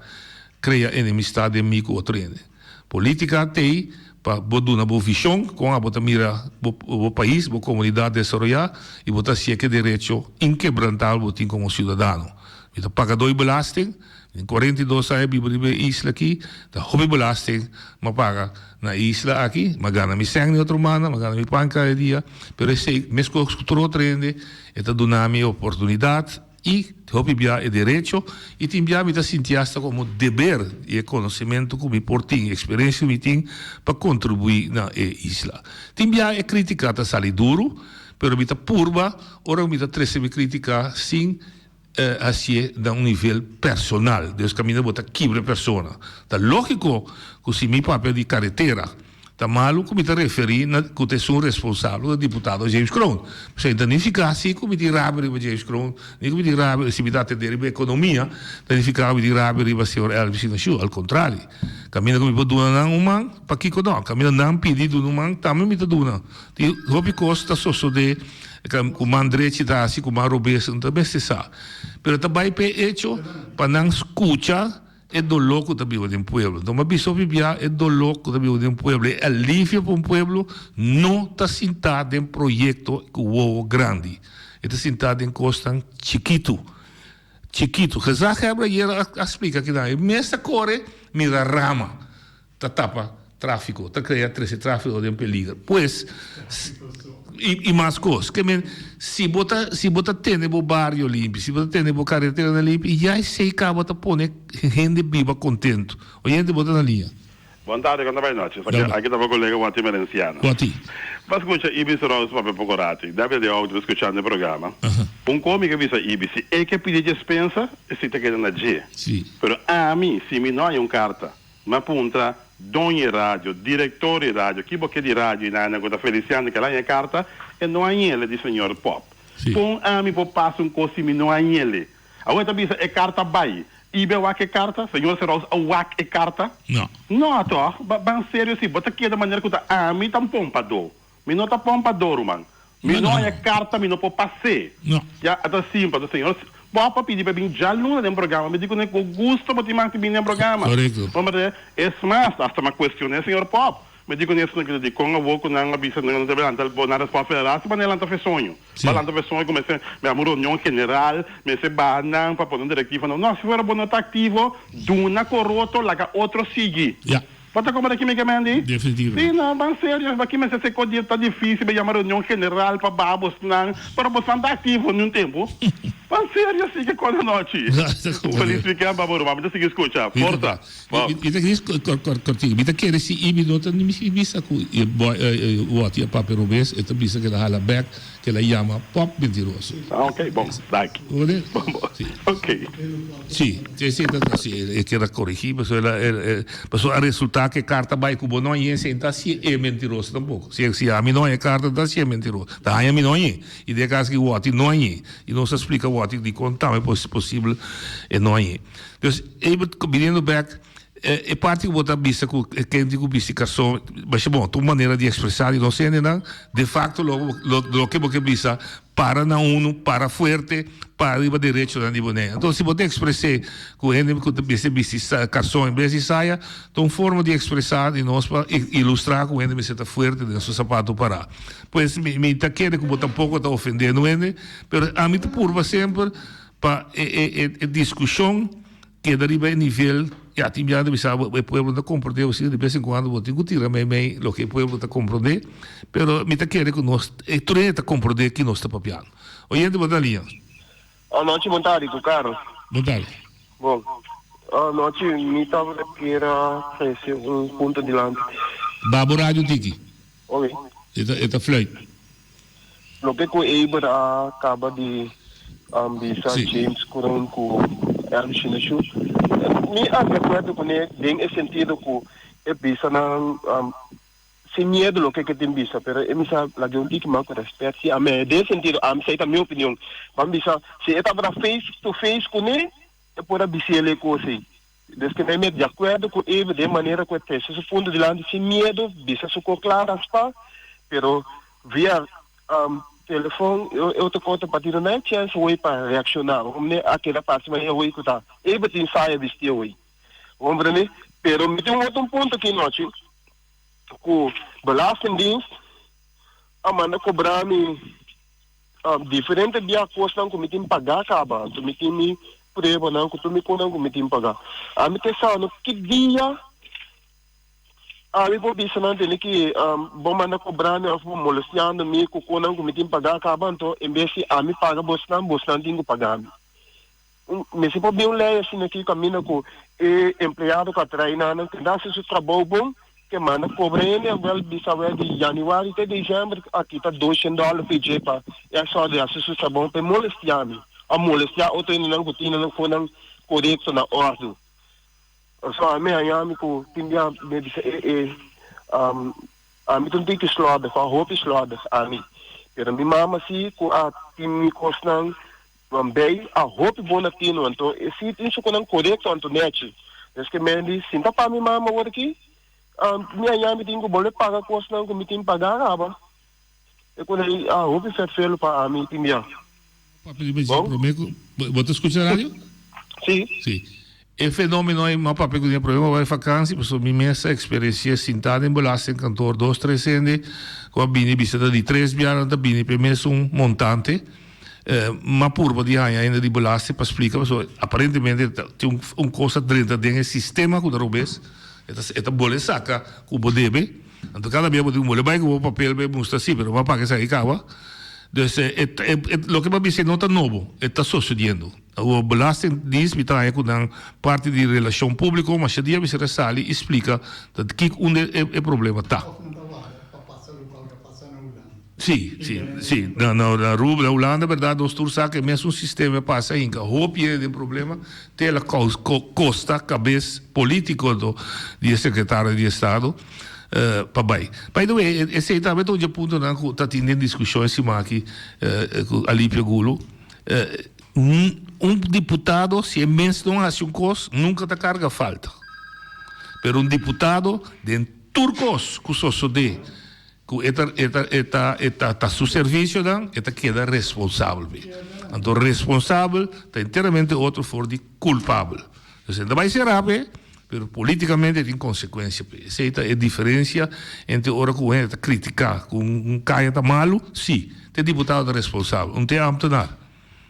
krea enemistad den mi ku otro hende. Politika t'ei pa bo duna bo vishon kon abo ta mira bo bo pais, bo komunidat desaroyá i bo ta hasié ku e derecho inkebrantabel bo tin komo siudadano. Mi ta paga doi belasting. Den 42 aña biba riba e isla aki, ta hopi belasting m'a paga na e isla aki. M'a gana mi sèn di otro banda, m'a gana mi pan kada dia, pero esei meskos ku tur otro hende e ta duna mi e oportunidat i hopi bia e derecho i tin bia mi ta sinti asta komo deber di e konosementu ku mi por tin, e eksperensia ku mi tin pa kontribuí na e isla. Tin bia e kritika ta sali duru, pero mi ta purba ora ku mi ta trese mi kritika sin Hacié na un nivel personal. Dios caminda bo ta kibra e persona. Ta logico cu si mi papia di caretera ta malo cu mi ta referi na cu ta esun responsabel ta diputado James Kroon. Pasobra ta nifica si cu mi tin rabia riba James Kroon, ni cu mi tin rabia si mi ta atende riba economia, ta nifica cu mi tin rabia riba señor Elvis Ignacio. Al contrario, caminda cu mi por duna nan un man, pakico no? Caminda nan pidi duna un man, tambe mi ta duna. Tin hopi kos ta sosodé ku man drechi ta hasi ku man robes no ta mester sa. Pero ta bai p'e echo pa nan skucha e doló ku ta biba den pueblo. Enton bo a bisa hopi bia e doló ku ta biba den pueblo, e alivio pa un pueblo no ta sintá den proyekto ku wowo grandi. E ta sintá den kosnan chikitu. Chikitu. Gezaghebber ayer a splika kinan. E mes ta kore mira rama. Ta tapa tráfiko, ta krea trese tráfiko den peliger. Pues, i mas kos. Ke men, si bo ta, si bo ta tene bo bario limpi, si bo ta tene bo kareteranan limpi, ya esei kaba ta pone hende biba kontentu. Oyente, bo ta na liña. Bon tardi, kon ta bai nochi? Aki ta bo kolega Watty Merenciano. Watty. Bo a skucha Ibis Rose papia poko rati. Debe di outo skuchando e programa. Un komi ke bisa Ibis, si e ke pidi despensa, esei ta keda na dje. Pero ami, si mi no haña un karta, M'a puntra doño e radio, director di radio, ki bo ke di radio i nan ku ta Feliciano kel haña e karta, e no hañ'ele di señor Pop. Kon ami por pasa un kos si mi no hañ'ele? Awor e ta bisa e karta bai. Ibe a wak e karta? Señor Serous a wak e karta? No. No tòg? Ban serio si, bo ta keda manera ku ta ami ta un pompadó. Mi no ta pompadó, ruman. Mi no haña karta, mi no por pas'é. No. Ya, a ta simpel. Ta señor Pop a pidi pa bin djaluna den programa. Mi di kuné ku gusto bo tin mas di bin den programa. Korekto. Hombre, es mas, hasta m'a kuestion'é señor Pop. Mi di kuné esnan ku di kon awor ku nan a bisa nan no debe lanta bo nan respon federal si manera lanta fe soño. Si. Ba lanta fe soño ku mester mi haña un reunion general, mester baha nan pa pone un direktiva. No, si fuera bo no ta aktivo, duna koroto laga otro sigui. Ya. Bo ta komprende ki mi ke mendi? Definitivo. Si, no, ban serio, aki mester ser kos di ta dificil pa yama reunion general pa baha bosnan, pero bosnan ta activo ni un tempo. Ban serio si ke kos anochi. Un feliz weekend pa bo ruman, mi ta sigui scucha. Forsa. Bo. Mi ta kere kortico, mi ta kere si Ibi no ta ni bisa ku e boy Watty a papia robes, e ta bisa ke el a hala bek. Ke la yama pop mentiroso. Ah ok, bon, danki. Hoor? Bon, bon. Si. Ok. Si, si, si, ta, si, e keda korigí, pasobra el a, el, el, pasobra a resultá ku e karta bai ku bo no hañ'é, si e ta hasié e mentiroso tampoko. Si, si ami no haña e karta, ta hasié mentiroso. Ta haña mi no hañ'é. I den e kas aki Watty no hañ'é. I nos a splika Watty dikon tambe posibel e no hañ'é. Dus, Ebert, biniendo bèk, E parti ku bo ta bisa ku e kende ku bisti karson, masha bon, ta un manera di ekspresá di nos hendenan. De fakto lo loke bo ke bisa, para na unu, para fuerte, para riba derechonan di bo nen. Anto si bo ta ekspres'é ku hende ku ta mester bisti karson en bes di saya, ta un forma di ekspresá di nos pa ilustrá ku hende mester ta fuerte den su sapato pará. Pues mi mi ta kere ku bo tampoko ta ofendé no hende, pero ami ta purba semper pa e e e diskushon Keda riba e nivel, ya tin biaha ta bisa bo e pueblo no ta komprondé bo, si de bes en kuando bo tin ku tira meimei loke e pueblo ta komprondé, pero mi ta kere ku nos e tur hende ta komprondé ki nos ta papiando. Oyente bo ta liña. Anochi bon tardi ku Carlos. Bon tardi. Bon anochi mi tabata kier a trese un punto dilanti. Babo radio tiki. Ok. E ta, e ta fluit. Loke ku Eber a kaba di bisa James Kroon ku Elvi Shinashu, mi a di akuerdo kuné den e sentido ku e bisa nan sin miedu loke ke tin bisa, pero e misa lag'é un tiki mas ku rèspèt si amé. Den e sentido, ami esei ta mi opinion. Ban bisa si e tabata face to face kuné, e por a bis'el e kos ei. Des ke mi di akuerdo ku Eve den manera ku e trese su punto dilanti sin miedu, bisa su kos kla, raspa, pero via telefon e otro kos ta partido no hay chèns hoy pa reakshoná. Hombre a keda parse manera hoy ku ta Eve tin saya bisti hoy. Comprende? Pero mi tin un otro punto aki nochi ku Belastingdienst a manda kobra mi Diferente bia kosnan ku mi tin pagá kaba, anto mi tin mi pruebanan ku tur mi kosnan ku mi tin pagá. Ami ta sa no ki dia ami por bisa nan tene ki bo manda kobra mi òf bo molestiando mi ku kosnan ku mi tin pagá kaba, anto en bes di ami paga bosnan, bosnan tin ku paga mi. Mester por bin un lei asina aki kaminda ku e empleado ku a trae nan nan keda hasi su trabou bon, ke manda kobra hende awel bisa awel di januari te december a kita doshen dòler p'e dje pa e a sòru di hasi su trabou pa e molestia mi òf molestia otro hendenan ku tin nan konan korekto na òrdu. So ami haña mi ku tin bia mi bisa e e ami ta un tiki slòdig òf hopi slòdig ami, pero mi mama si ku a tin mi kosnan Nan bay a hopi bon na tino anto e si tin su konan korekto anto nechi. Des ke men di sinta pa mi mama awor aki mi a yami tin ku bolbe paga kosnan ku mi tin paga kaba. E kos ei a hopi ferfelu pa ami tin bia. Papi di Brazil prome ku bo ta skucha radio? Si. Si. E fenomeno ei m'a papia ku den prome m'a bai vakansi pasobra mi mes a eksperensi'é sintá den belastingkantoor dos tres hende ku a bini bisa ta di tres bia nan ta bini p'e mesun montante. M'a purba di haña hende di belasting pa splika pasobra aparentemente ta tin un kos a drenta den e sistema ku ta robes e ta e ta bole saka ku bo debe anto kada bia bo tin ku bole bai ku bo papel pa e mustra si pero bo a paga esaki kaba. Dus e loke bo a bisa no ta nobo e ta sosediendo. Awor Belastingdienst mi ta haña ku nan parti di relashon públiko masha dia mester a sali i splika ta kiko unda e problema ta. Sí, sí, sí. Na na Aruba, na Hulanda bèrdat nos tur sa ku e mesun sistema a pasa hinka hopi hende den problema te el a kosta kabes polítiko anto di e sekretario di estado pa bai. By the way, esei tambe ta un dje puntonan ku ta tin den diskushon e siman aki ku Alipio Gulo. Un diputado si e mes no haci un cos nunca ta carga falta. Pero un diputado den tur cos cu sosode cu e ta e ta e ta e ta ta su servicionan e ta keda responsabel p'e. Anto responsabel ta enteramente otro for di culpabel. Entonces e ta bay cera p'e pero politicamente tin consecuencia p'e. Esey ta e diferencia entre ora cu un hende ta critica cu un caya ta malo, si, t'e diputado ta responsabel, un t'e ambtenaar.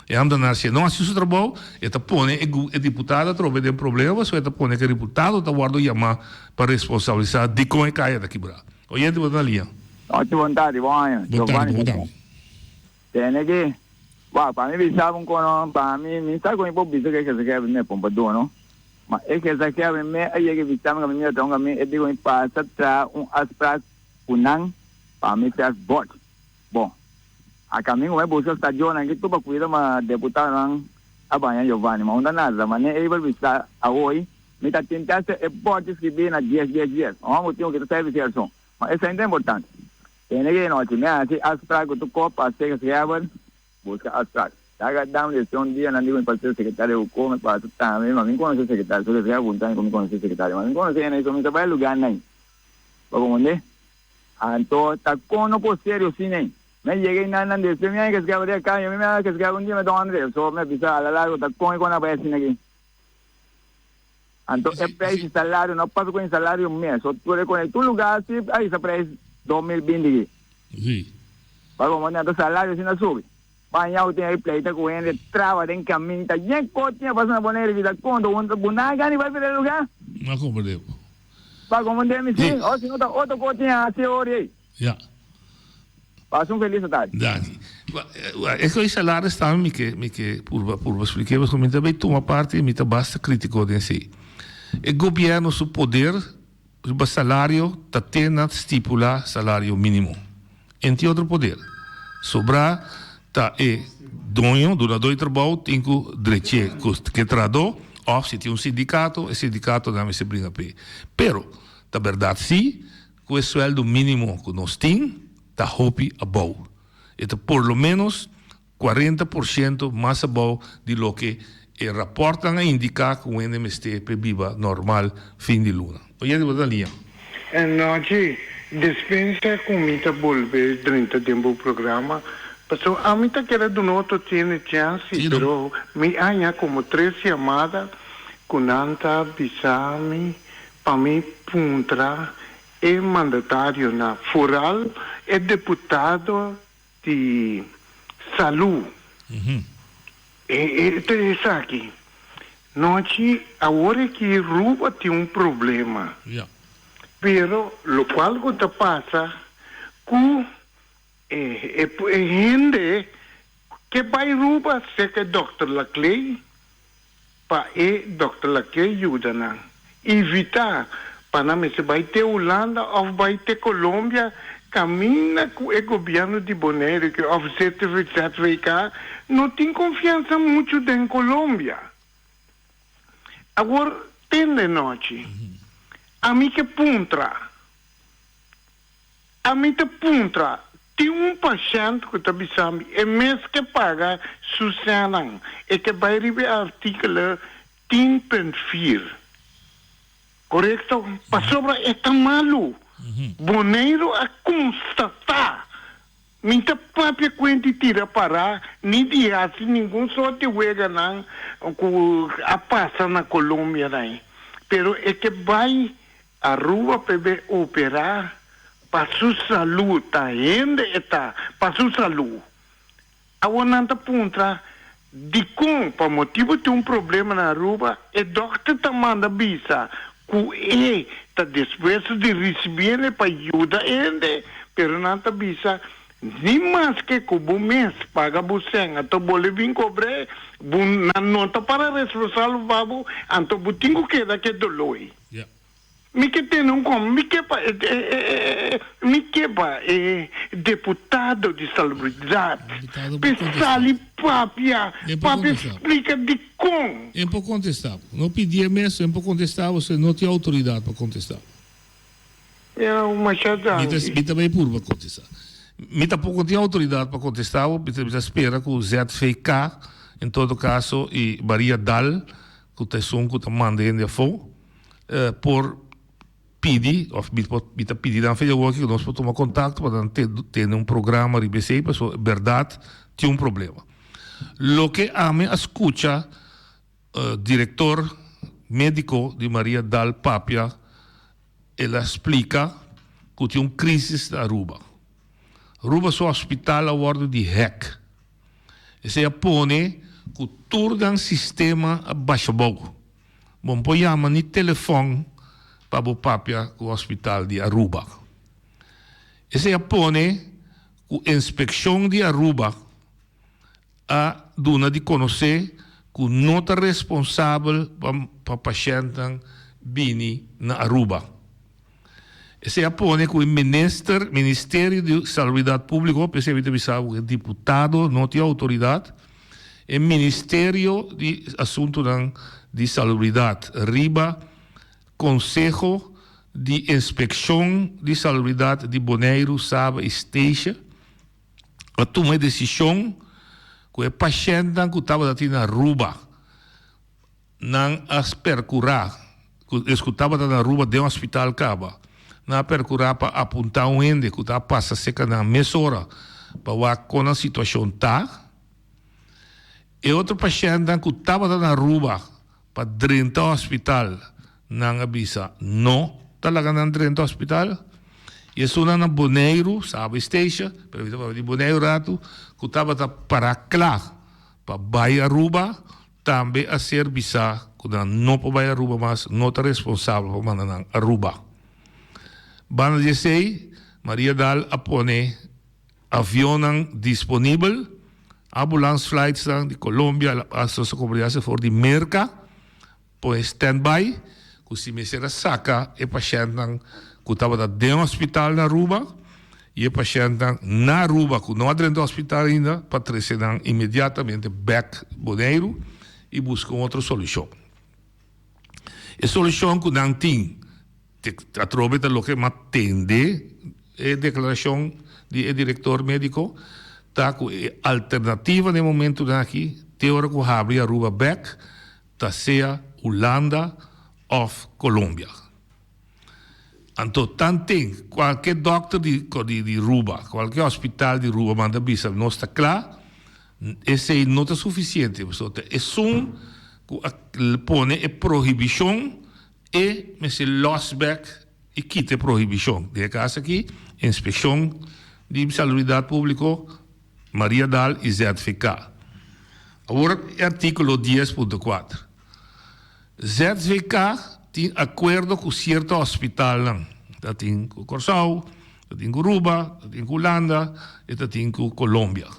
E ambtenaar si e no haci su trabou, e ta pone e e diputado atrobe den problema pasobra e ta pone cu e diputado ta wordo yama pa responsabilisa dicon e caya ta kibra. Oyente bo ta na liña. Nochi bon tardi, bon aña. Bon tardi, bon tardi. Tene ki, wak, pa mi bisa bo un kono, pa mi, mi sa ku mi por bisa ku e gezaghebber mi a pon pa dono, ma e gezaghebber mi a yega i bisa mi ku mi mira tronka mi, e di ku mi pasa traha un afsprak ku nan pa mi fes bòt. Bon, a kamin ku mi a buska stadionnan ki tur pa kuida ma deputadonan a baña Giovanni, ma unda nada, ma ne Abel bisa awoy, mi ta tin tèste e bòt skibí na dies dies dies, un hòmber tin ku kita sèrvis herson, ma esei no ta importante. Tene ki nochi mi a hasi afsprak ku tur kop pa sega schrijver, buska afsprak. Daga dam di un dia nan di ku mi pasa sekretario ku kome pasa tambe, ma mi konosé sekretario, so schrijver puntra mi ku mi konosé sekretario, ma mi konosé hende so mi sa bai lugar nai. Bo komprendé? Anto ta kon no por serio sin ei. Mi a yega einan nan despues mi a haña schrijver di a kaya, mi a haña schrijver un dia mi a don André, so mi a bisa a la largo ta kon e kon a bai asina aki. Anto e prijs di salario no pasa cu e salario mes. So tur e con tur lugar si a hisa prijs 2020 aki. Si. Pa como anto salario si na subi. Bañao tin e pleita cu hende traba den camin ta yen coche a pasa na Bonaire bida conto un bu na gani bai p'e lugar. No comprende. Pa comprende mi si o si no ta otro coche a haci ori ey. Ja. Pasa un felis tardi. Danki. E ku e salaris tambe mi ke mi ke purba purba splike pasobra mi ta bay tuma parti mi ta basta kritiko den esei. E gobièrnu su poder. riba salario ta te na stipula salario minimo. En tin otro poder. Sobrá ta e doño, dunadó di trabou, tin ku drech'é ku ke trahadó òf si tin un sindikato, e sindikatonan mester bringa p'e. Pero ta bèrdat sí ku e suèldu mínimo ku nos tin ta hopi abou. E ta por lo ménos 40% mas abou di loke e rapòrtnan a indiká ku un hende mester p'e biba normal fin di luna. Oyente bo ta na liña. Anochi, despensa ku mi ta bolbe drenta den bo programa, pasobra ami ta kere duna otro tiene chansi, pero mi haña komo tres yamada ku nan ta bisa mi pa mi puntra e mandatarionan, foral e deputado di salú. E ta esaki. Nochi awor aki Ruba tin un problema. Pero locual cu ta pasa cu e hende ke bay Ruba cerca e dokter Laclay pa e dokter Laclay yuda nan evita pa nan mester bay te Hulanda of bay te Colombia caminda cu e gobierno di Bonaire ke of ZVK no tin confiansa mucho den Colombia. Awor tende nochi ami ke puntra. Ami ta puntra, tin un pashènt ku ta bisa mi e mes ke paga su sènnan, e ke bai riba e artíkulo 10.4. Korekto? Pasobra e ta malu. Boneiru a konstatá. Mi ta papia kuenti tira pará ni di hasi ningun sort di weganan ku a pasa na Colombia nan. Pero e ke bai Aruba p'e be operá pa su salú, ta hende e ta, pa su salú. Awor nan ta puntra dikon pa motibu tin un problema na Aruba e dòkter ta manda bisa ku e ta dispuesto di risibiende pa yuda hende, pero nan ta bisa ni maske ku bo mes paga bo sèn anto bo lo bin kobr'é, bo nan no ta para responsabel pa bo, anto bo tin ku keda ku e doló ei. Mi ke tene un kom, mi ke pa e mi ke pa e deputado di salubridad pe sali papia, papia splika dikon. E por contesta bo. No pidié mes, e por contesta bo, se no tin autoridad pa contesta bo. Ya, masha danki. Mi ta bay purba contesta. Mi tampoco tin autoridad pa contesta bo, mi ta spera cu ZVK en todo caso y Maria Daal cu ta esun cu ta manda hende afo por pidi of mi por mi ta pidi nan fecha awor cu nos por tuma contacto pa nan tene un programa riba esey pasobra berdad tin un problema. Loke ami a scucha director medico di Maria Dal papia el a splica cu tin un crisis na Aruba. Aruba su hospital a wordo di hack. Esei a pone ku tur nan sistema a basha bou. Bo no por yama ni telefòn pa bo papia ku hospital di Aruba. Esei a pone ku inspekshon di Aruba a duna di konosé ku no ta responsabel pa pashèntnan bini na Aruba. Esei a pone ku e minister, Ministerio di Salubridat Públiko, p'esei mi ta bisa ku e diputado no tin outoridat, e Ministerio di Asuntunan di Salubridat riba Konseho di Inspekshon di Salubridat di Boneiru, Saba i Statia a tuma e desishon ku e pashèntnan ku tabata tin na Aruba, Nan a percura cu es cu tabata na Aruba den hospital caba. Nan a percura pa apunta un hende cu ta pasa cerca nan mesora pa wak con nan situacion ta. E otro pashentnan cu tabata na Aruba pa drenta hospital, nan a bisa no ta laga nan drenta hospital. Y esunnan na Boneiru, Saba y Statia, pero mi ta papia di Boneiru ratu, cu tabata para cla pa bay Aruba, Tambe a ser bisá ku nan no por bai Aruba mas, no ta responsabel pa manda nan Aruba. Banda di esei, Maria Daal a pone avionnan disponibel, ambulance flightsnan di Colombia, hasta nos a komprendé hasta for di Merka, pone standby. ku si mester a saka e pashèntnan ku tabata den hospital na Aruba i e pashèntnan na Aruba ku no a drenta hospital ainda pa trese nan inmediatamente bèk Boneiru i buska un otro solushon. E solushon ku nan tin atrobe ta loke m'a tende e deklarashon di e direktor médiko ta ku e alternativa na e momentunan aki te ora ku habri Aruba bèk ta sea Hulanda òf Colombia. Anto tanten kualke dòkter di di Ruba, kualke hospital di Ruba manda bisa nos ta kla, esei no ta sufisiente pasobra ta esun ku a pone e prohibishon e mester lòs bèk i kita e prohibishon. Den e kas aki Inspekshon di Salubridat Públiko, Maria Daal i ZVK. Awor e artíkulo dies punto kuater. ZVK tin akuerdo ku sierto hospitalnan. Ta tin ku Kòrsou, ta tin ku Ruba, ta tin ku Hulanda i ta tin ku Colombia.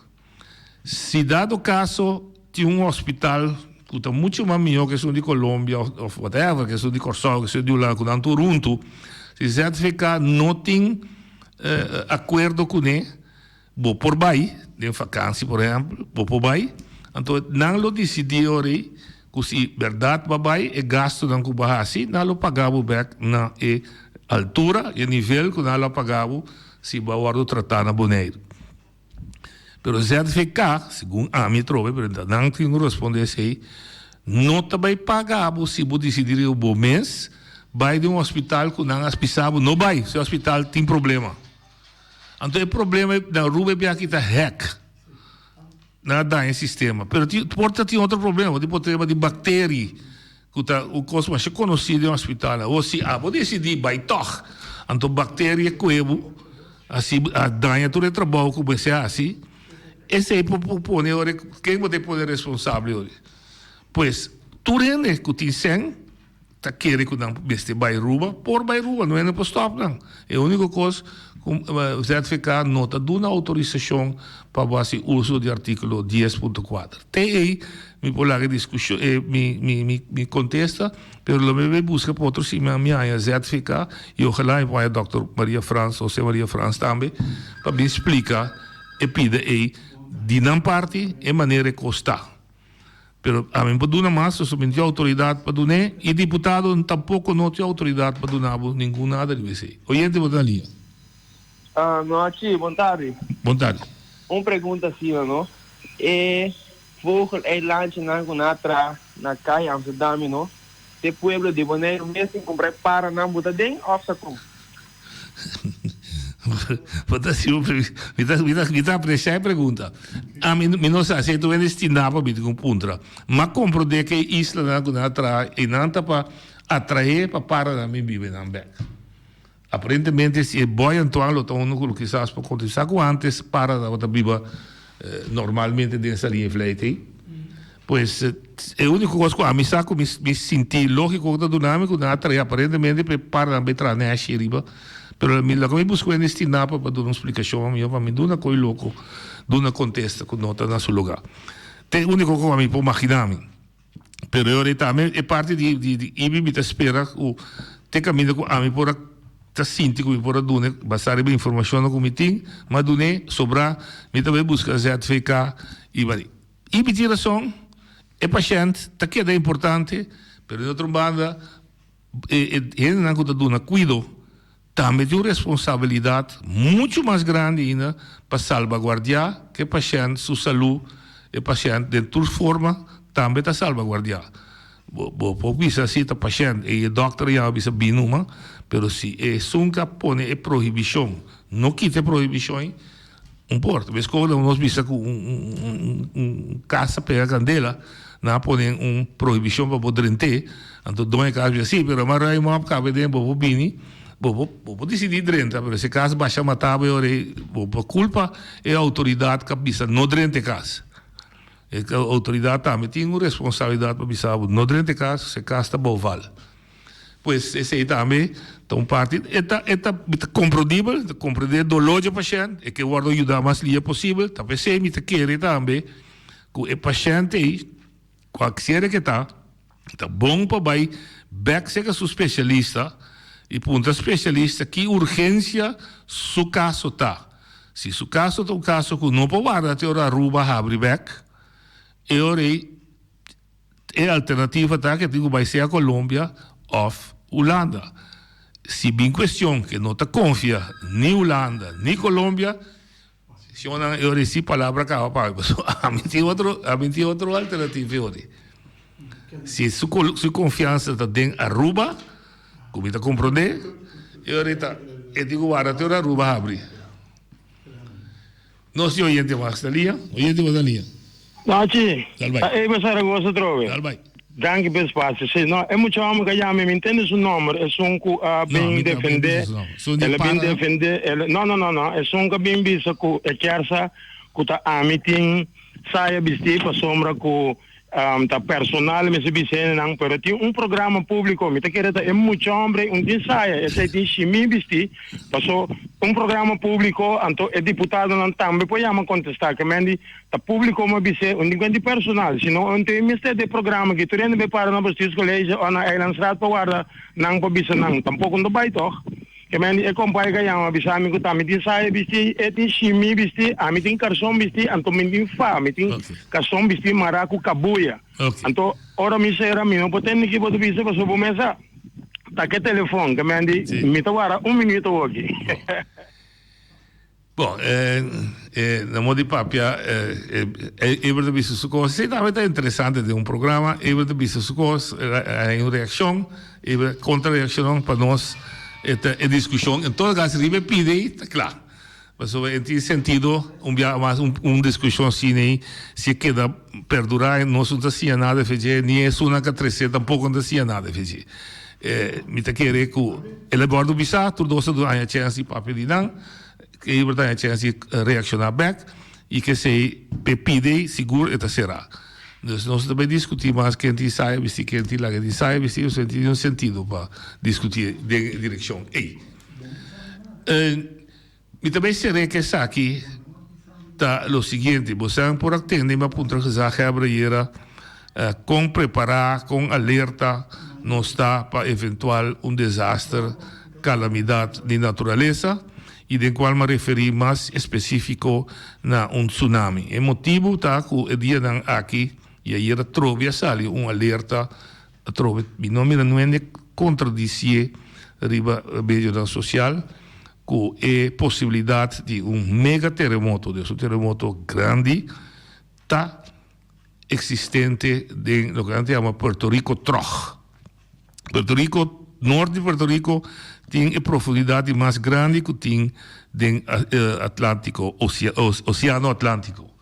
Si dado kaso tin un hospital ku ta muchu mas mihó ku esun di Colombia òf whatever, ku esun di Kòrsou, ku esun di Hulanda, ku nan tur huntu, si ZVK no tin akuerdo kuné, Bo por bai den vakansi por ehempel, bo por bai, anto nan lo disidí ora ei ku si bèrdat bo a bai e gastunan ku bo a hasi nan lo paga bo bèk na e altura, e nivel ku nan lo a paga bo si bo a wòrdu tratá na Boneiru. Pero ZVK, segun ami atrobe, pero nan tin ku respondé esei, no ta bai paga bo si bo disidí riba bo mes bai den un hospital ku nan a bisa bo no bai, si e hospital tin problema. Anto e problema na Aruba e biaha aki ta hack. Nan a daña e sistema. Pero tin, por ta tin otro problema, tin problema di bacterie, cu ta un cos masha conoci den hospital. Awor si abo decidi bay tog, anto bacterie coe bo, asi a daña tur e trabao cu bo mester haci, esey por pone ora, ken bo ta pone responsable ora? Pues, tur hende cu tin cen, ta kere ku nan mester bai Aruba, por bai Aruba, no hende por stòp nan. E úniko kos ku ZVK no ta duna outorisashon pa bo hasi uso di artíkulo dies punto kuater. Te ei mi por laga e diskushon, e mi mi mi mi kontesta, pero lo mi bai buska pa otro siman mi haña ZVK i ojalá mi por haña dòkter Maria Frans, José Maria Frans tambe pa bin splika e pida ei di nan parti e manera e kos ta. Pero ami no por duna mas, pasobra mi no tin outoridat pa dun'é, i diputado tampoko no tin outoridat pa duna bo ningun nada riba esei. Oyente bo ta na liña. Nochi, bon tardi. Bon tardi. Un pregunta asina no, e vogeleilandjenan ku nan a traha na Kai Amsterdam i no, te pueblo di Boneiru mes tin kumpra e paranan bo ta den òf sa kon? Bo ta hasi un mi ta mi ta mi ta aprecia e pregunta. Ami mi no sa si e ta wende stinda pa mi tin ku puntra. M'a komprondé ku e islanan ku nan a traha einan ta pa atraé pa paranan bin biba einan bèk. Aparentemente si e Boy Antoine lo ta unu ku lo kisas por kontestá ku antes para tabata biba normalmente den Saliña Vleit ei. Pues e úniko kos ku ami sa ku mi mi sinti lógiko ku ta duna mi ku nan a trae aparentemente pa e paranan bai traha nèshi ariba. Pero mi loke mi buska wende Stinapa pa duna un splikashon ami pa mi duna ko'i loko duna kontesta ku no ta na su lugá. Ta e úniko ku ami por maginá mi. Pero e ora ei tambe e parti di di di Ibi mi ta spera ku te kaminda ku ami por a ta sinti ku mi por a duna basá riba informashonnan ku mi tin, mi a dun'é, sobrá mi ta bai buska ZVK i bari. Ibi tin rason, e pashènt ta keda importante, pero di otro banda e e hendenan ku ta duna kuido Tambe tin un responsabilidat muchu mas grandi ainda pa salbaguardiá ku e pashènt su salú, e pashènt den tur forma tambe ta salbaguardiá. Bo bo por bisa si ta pashènt i e dòkter a yama bisa bin numa, pero si esun ku a pone e prohibishon no kita e prohibishon ei, Un por. Bes komo nos bisa ku un un kas a pega kandela, nan a pone un prohibishon pa bo drent'é, anto doño e kas bisa, sí, pero m'a ruim òp kabe den, bo por bini, bo por bo por disidí drenta, pero si e kas basha matá bo e ora ei, bo por kulpa e outoridat ku a bisa no drenta e kas. E outoridat tambe tin un responsabilidat pa bisa bo no drenta e kas, si e kas ta bouval. Pues esei tambe ta un parti, e ta e ta mi ta komprendibel, mi ta komprendé doló dje pashènt, e ke wòrdu yuda mas lia posibel, ta p'esei mi ta kere tambe ku e pashènt ei, kualkier ke ta, ta bon pa bai. bèk serka su spesialista i puntra spesialista ki urgensia su kaso ta. Si su kaso ta un kaso ku no por warda te ora Aruba habri bèk, e ora ei e alternativa ta ku e tin ku bai sea Colombia òf Hulanda. Si bin kuestion ku e no ta konfia ni Hulanda ni Colombia, Shonnan e ora si palabra kaba pa mi pasobra ami tin otro ami tin otro alternativa e ora. Si su su konfiansa ta den Aruba ku mi ta komprondé e ora ta e tin ku warda te ora Aruba habri. Nos tin oyente mas na liña? Oyente mas na liña. Nachi, Dal bai. ta Eber Zaragoza atrobe. Dal bai. Danki p'e spasio. Si, no, e mucha homber ku a yama mi, mi ntende su nomber, esun ku a No, bin mi ta defendé, bisa su nomber. Esun di el a bin para. defendé, el, no, no, no, no, esun ku a bin bisa ku e kier sa ku ta ami tin saya bistí pasobra ku ta personal mester bisa hendenan, pero tin un programa públiko, mi ta kere ta e mucha homber ei un tin saya, esei tin shimí bistí, paso un programa públiko, anto e diputadonan tambe por yama kontestá, ke men di Ta publico mi a bis'é, un di cuenti personal, si no un tin mester di e programa aki, tur hende bay para na Bestuurscollege o na Eilandstraat pa warda nan pa bisa nan, tampoco no ta bay toch? Ke men di e compay ka yama bisa mi cu ta mi tin saya bisti, e tin shimi bisti, ami tin carson bisti, anto mi tin fa, mi tin carson bisti mara cu cabuya. Anto ora mi cera mi no por tende ki bo ta bisa pasobra bo mesa ta ke telefon, ke men di mi ta warda un minuut awoki. Bon, e na modo di papia Eber ta bisa su kos. Esei tambe ta interesante den un programa. Eber ta bisa su kos, hay un reakshon, Eber kontra reakshon pa nos e ta e diskushon. En todo kaso riba e pide ei ta kla. Pasobra e tin sentido un biaha mas un diskushon asina ei si e keda perdurá nos no ta siña nada efe dje, ni esunnan ka trese tampoko no ta siña nada efe dje. Mi ta kere ku el a wòrdu bisá, tur dos a duna haña chèns di papia di nan, Eber ta haña chèns di reakshoná bèk i k'esei p'e pidi sigur e ta será. Dus nos ta bai diskutí mas ken tin saya bistí, ken tin laga tin saya bistí, pasobra tin un sentido pa diskutí den e direkshon ei. Mi ta bay ser'é ku esaki ta lo siguiente, Bosan por a tende mi a puntra gezaghebber ayera kon prepará, kon alerta nos ta pa eventual un desaster, kalamidat di naturalesa i den kual mi a referí mas espesífiko na un tsunami. E motibu ta ku e dianan aki i ayera trobe a sali un alerta atrobe, mi no a mira nuende kontradisié riba medionan sosial. Ku e posibilidat di un mega teremoto, dus un teremoto grandi, ta eksistente den loke nan ta yama Puerto Rico Trog. Puerto Rico, nort di Puerto Rico tin e profundidat di mas grandi ku tin den Atlantiko, Oseano Atlantiko.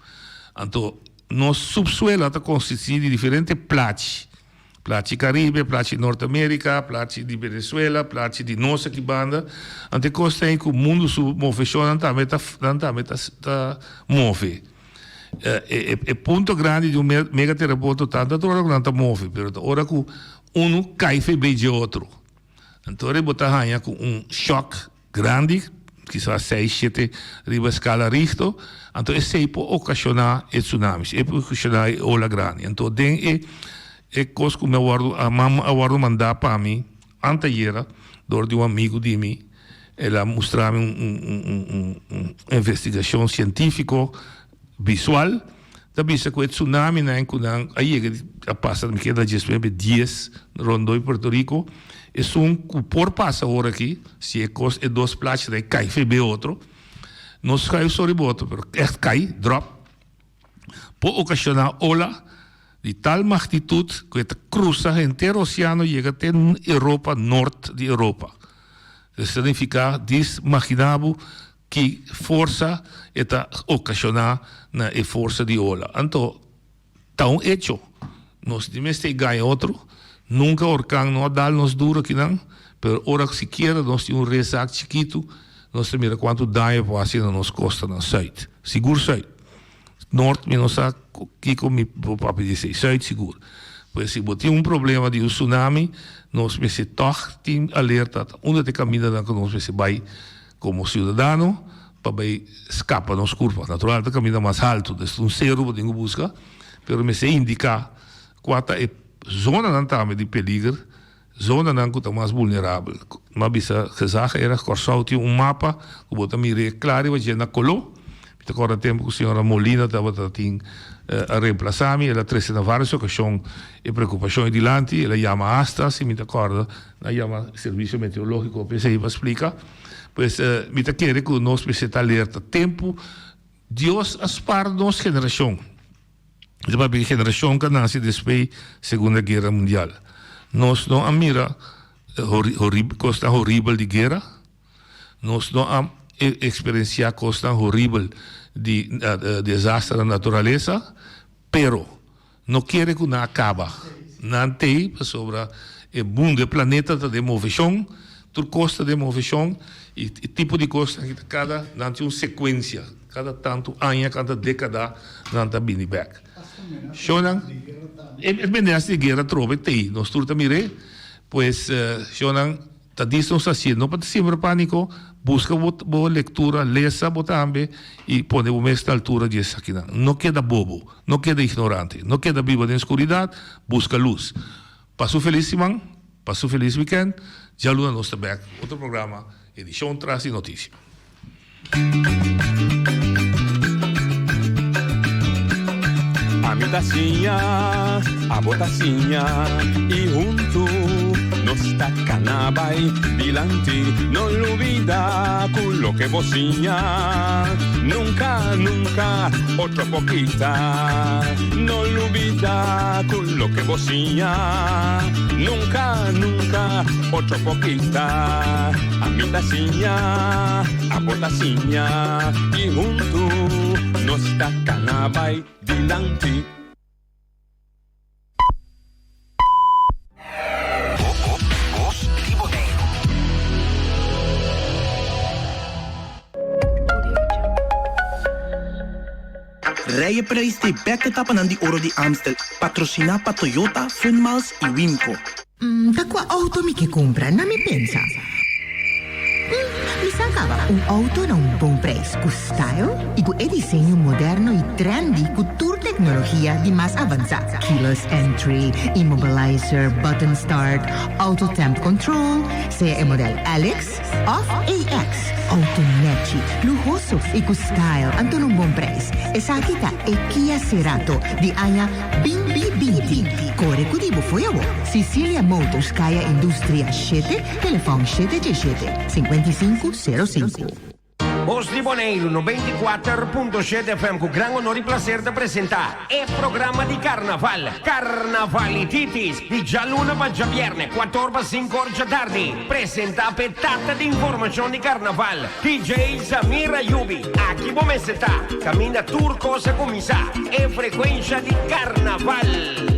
Anto nos subsuela ta konsistí di diferente plachi. Plachi Caribe, plachi Norte America, plachi di Venezuela, plachi di nos aki banda. Anto e cos ta cu mundo su movecionnan tambe ta nan tambe ta ta move. E e e punto grandi di un mega terremoto ta no ta ora cu nan ta move, pero ta ora cu uno cay febey dje otro. Anto ora bo ta haña cu un shock Grandi, kisas seis, shete riba eskala Richter, anto esei por okashoná e tsunamis, e por okashoná e ola grandi. Anto den e e kos ku mi a wòrdu a a wòrdu mandá pa mi antayera dor di un amigu di mi, el a mustra mi un un un un un investigashon sientífiko visual ta bisa ku e tsunaminan ku nan a yega di a pasa mi keda djes nuebe dies rondó di Puerto Rico esun ku por pasa ora aki si e kos e dos plachinan e kai febe otro no schuif so riba otro pero ègt kai dròp por okashoná ola di tal magnitut ku e ta krusa henter oseano yega te Europa nort di Europa esei ta nifiká dis magina bo Ki forsa e ta okashoná na e forsa di ola? Anto, ta un echo, nos di mester gaña otro. Nunka orkan no a dal nos duro akinan, pero ora sikiera nos tin un resak chikitu, nos ta mira kuantu daño por hasi na nos kostanan sùit. Sigur sùit. Nort mi no sa kiko mi por papia di esei. Sùit sigur. Pues si bo tin un problema di un tsunami, nos mester tòg tin alerta ta unda ta e kamindanan ku nos mester bai Komo siudadano pa bai skapa nos kurpa. Natural ta kaminda mas haltu, des un seru bo tin ku buska, pero mester indiká kua ta e zonanan tambe di peliger. Zonanan ku ta mas vulnerabel. M'a bisa gezag era Kòrsou tin un mapa ku bo ta mir'é kla riba dje na koló. Mi ta kòrda tempu ku señora Molina tabata tin a remplasá mi, el a trese na vários okashon e preokupashon ei dilanti, el a yama asta, si mi ta kòrda, nan a yama Servisio Meteorológiko p'esei pa splika. Pues mi ta kere ku nos mester ta alerta. Tempu Dios a spar nos generashon. Mi ta papia di generashon ku a nase despues Segunda Guera Mundial. Nos no a mira kosnan horibel di guera. Nos no a eksperensiá kosnan horibel di desaster na naturalesa. Pero no kere ku nan a kaba. Nan t'ei pasobra e mundu, e planeta ta den moveshon, tur kos ta den moveshon i e tipo di kosnan aki ta kada nan tin un sekuensia, kada tantu aña, kada dékada nan ta bini bèk. Shownan, e menes di guera atrobe t'ei, nos tur ta mir'é, pues shownan. Ta dis nos hacié, no pa ta siembra panico, busca bo bo lectura, lesa bo tambe y pone bo mes na altura di esakinan. No keda bobo, no keda ignorante, no keda biba den scuridad, busca luz. Pasa un feliz siman, pasa un feliz weekend, djaluna nos ta bek cu otro programa, edicion Tras di Noticia. Ami ta siña, abo ta siña y huntu nos ta cana bay dilanti. No lubida cu loke bo siña nunca, nunca otro por kita. No lubida cu loke bo siña nunca, nunca otro por kita. Ami ta siña, abo ta siña y huntu nos ta cana bay dilanti. Bos di Boneiru. Rijeprijs di bek etapanan di Oro di Amstel, patrosiná pa Toyota, Funmiles i Wimco. Mm, ta kua outo mi ke kumpra? Na mi pensa. Mm, mi sa kaba. Un outo na un bon prijs, ku style i ku e diseño moderno i trendy ku tur teknologia di mas avansá. Keyless entry, immobilizer, button start, auto temp control, sea e model LX, Of AX, auto nechi, luhoso y cu style anto na un bon prijs. Esaki ta e Kia Cerato di aña binti binti. Core cu di bo fo'i awo. Cicilia Motors Kaya Industria shete, telefon shete djeshete, 55 05. Bos di Boneiru 94.7 FM ku gran honor i plaser ta presentá e programa di Karnaval, Karnavalititis, di djaluna pa djabièrnè, kuator pa sinku or djatardi. Presentá p'e tata di informashon di Karnaval, DJ Zamir Ayubi. Aki bo mester ta, kaminda tur kos a kuminsá, e frekuensha di Karnaval!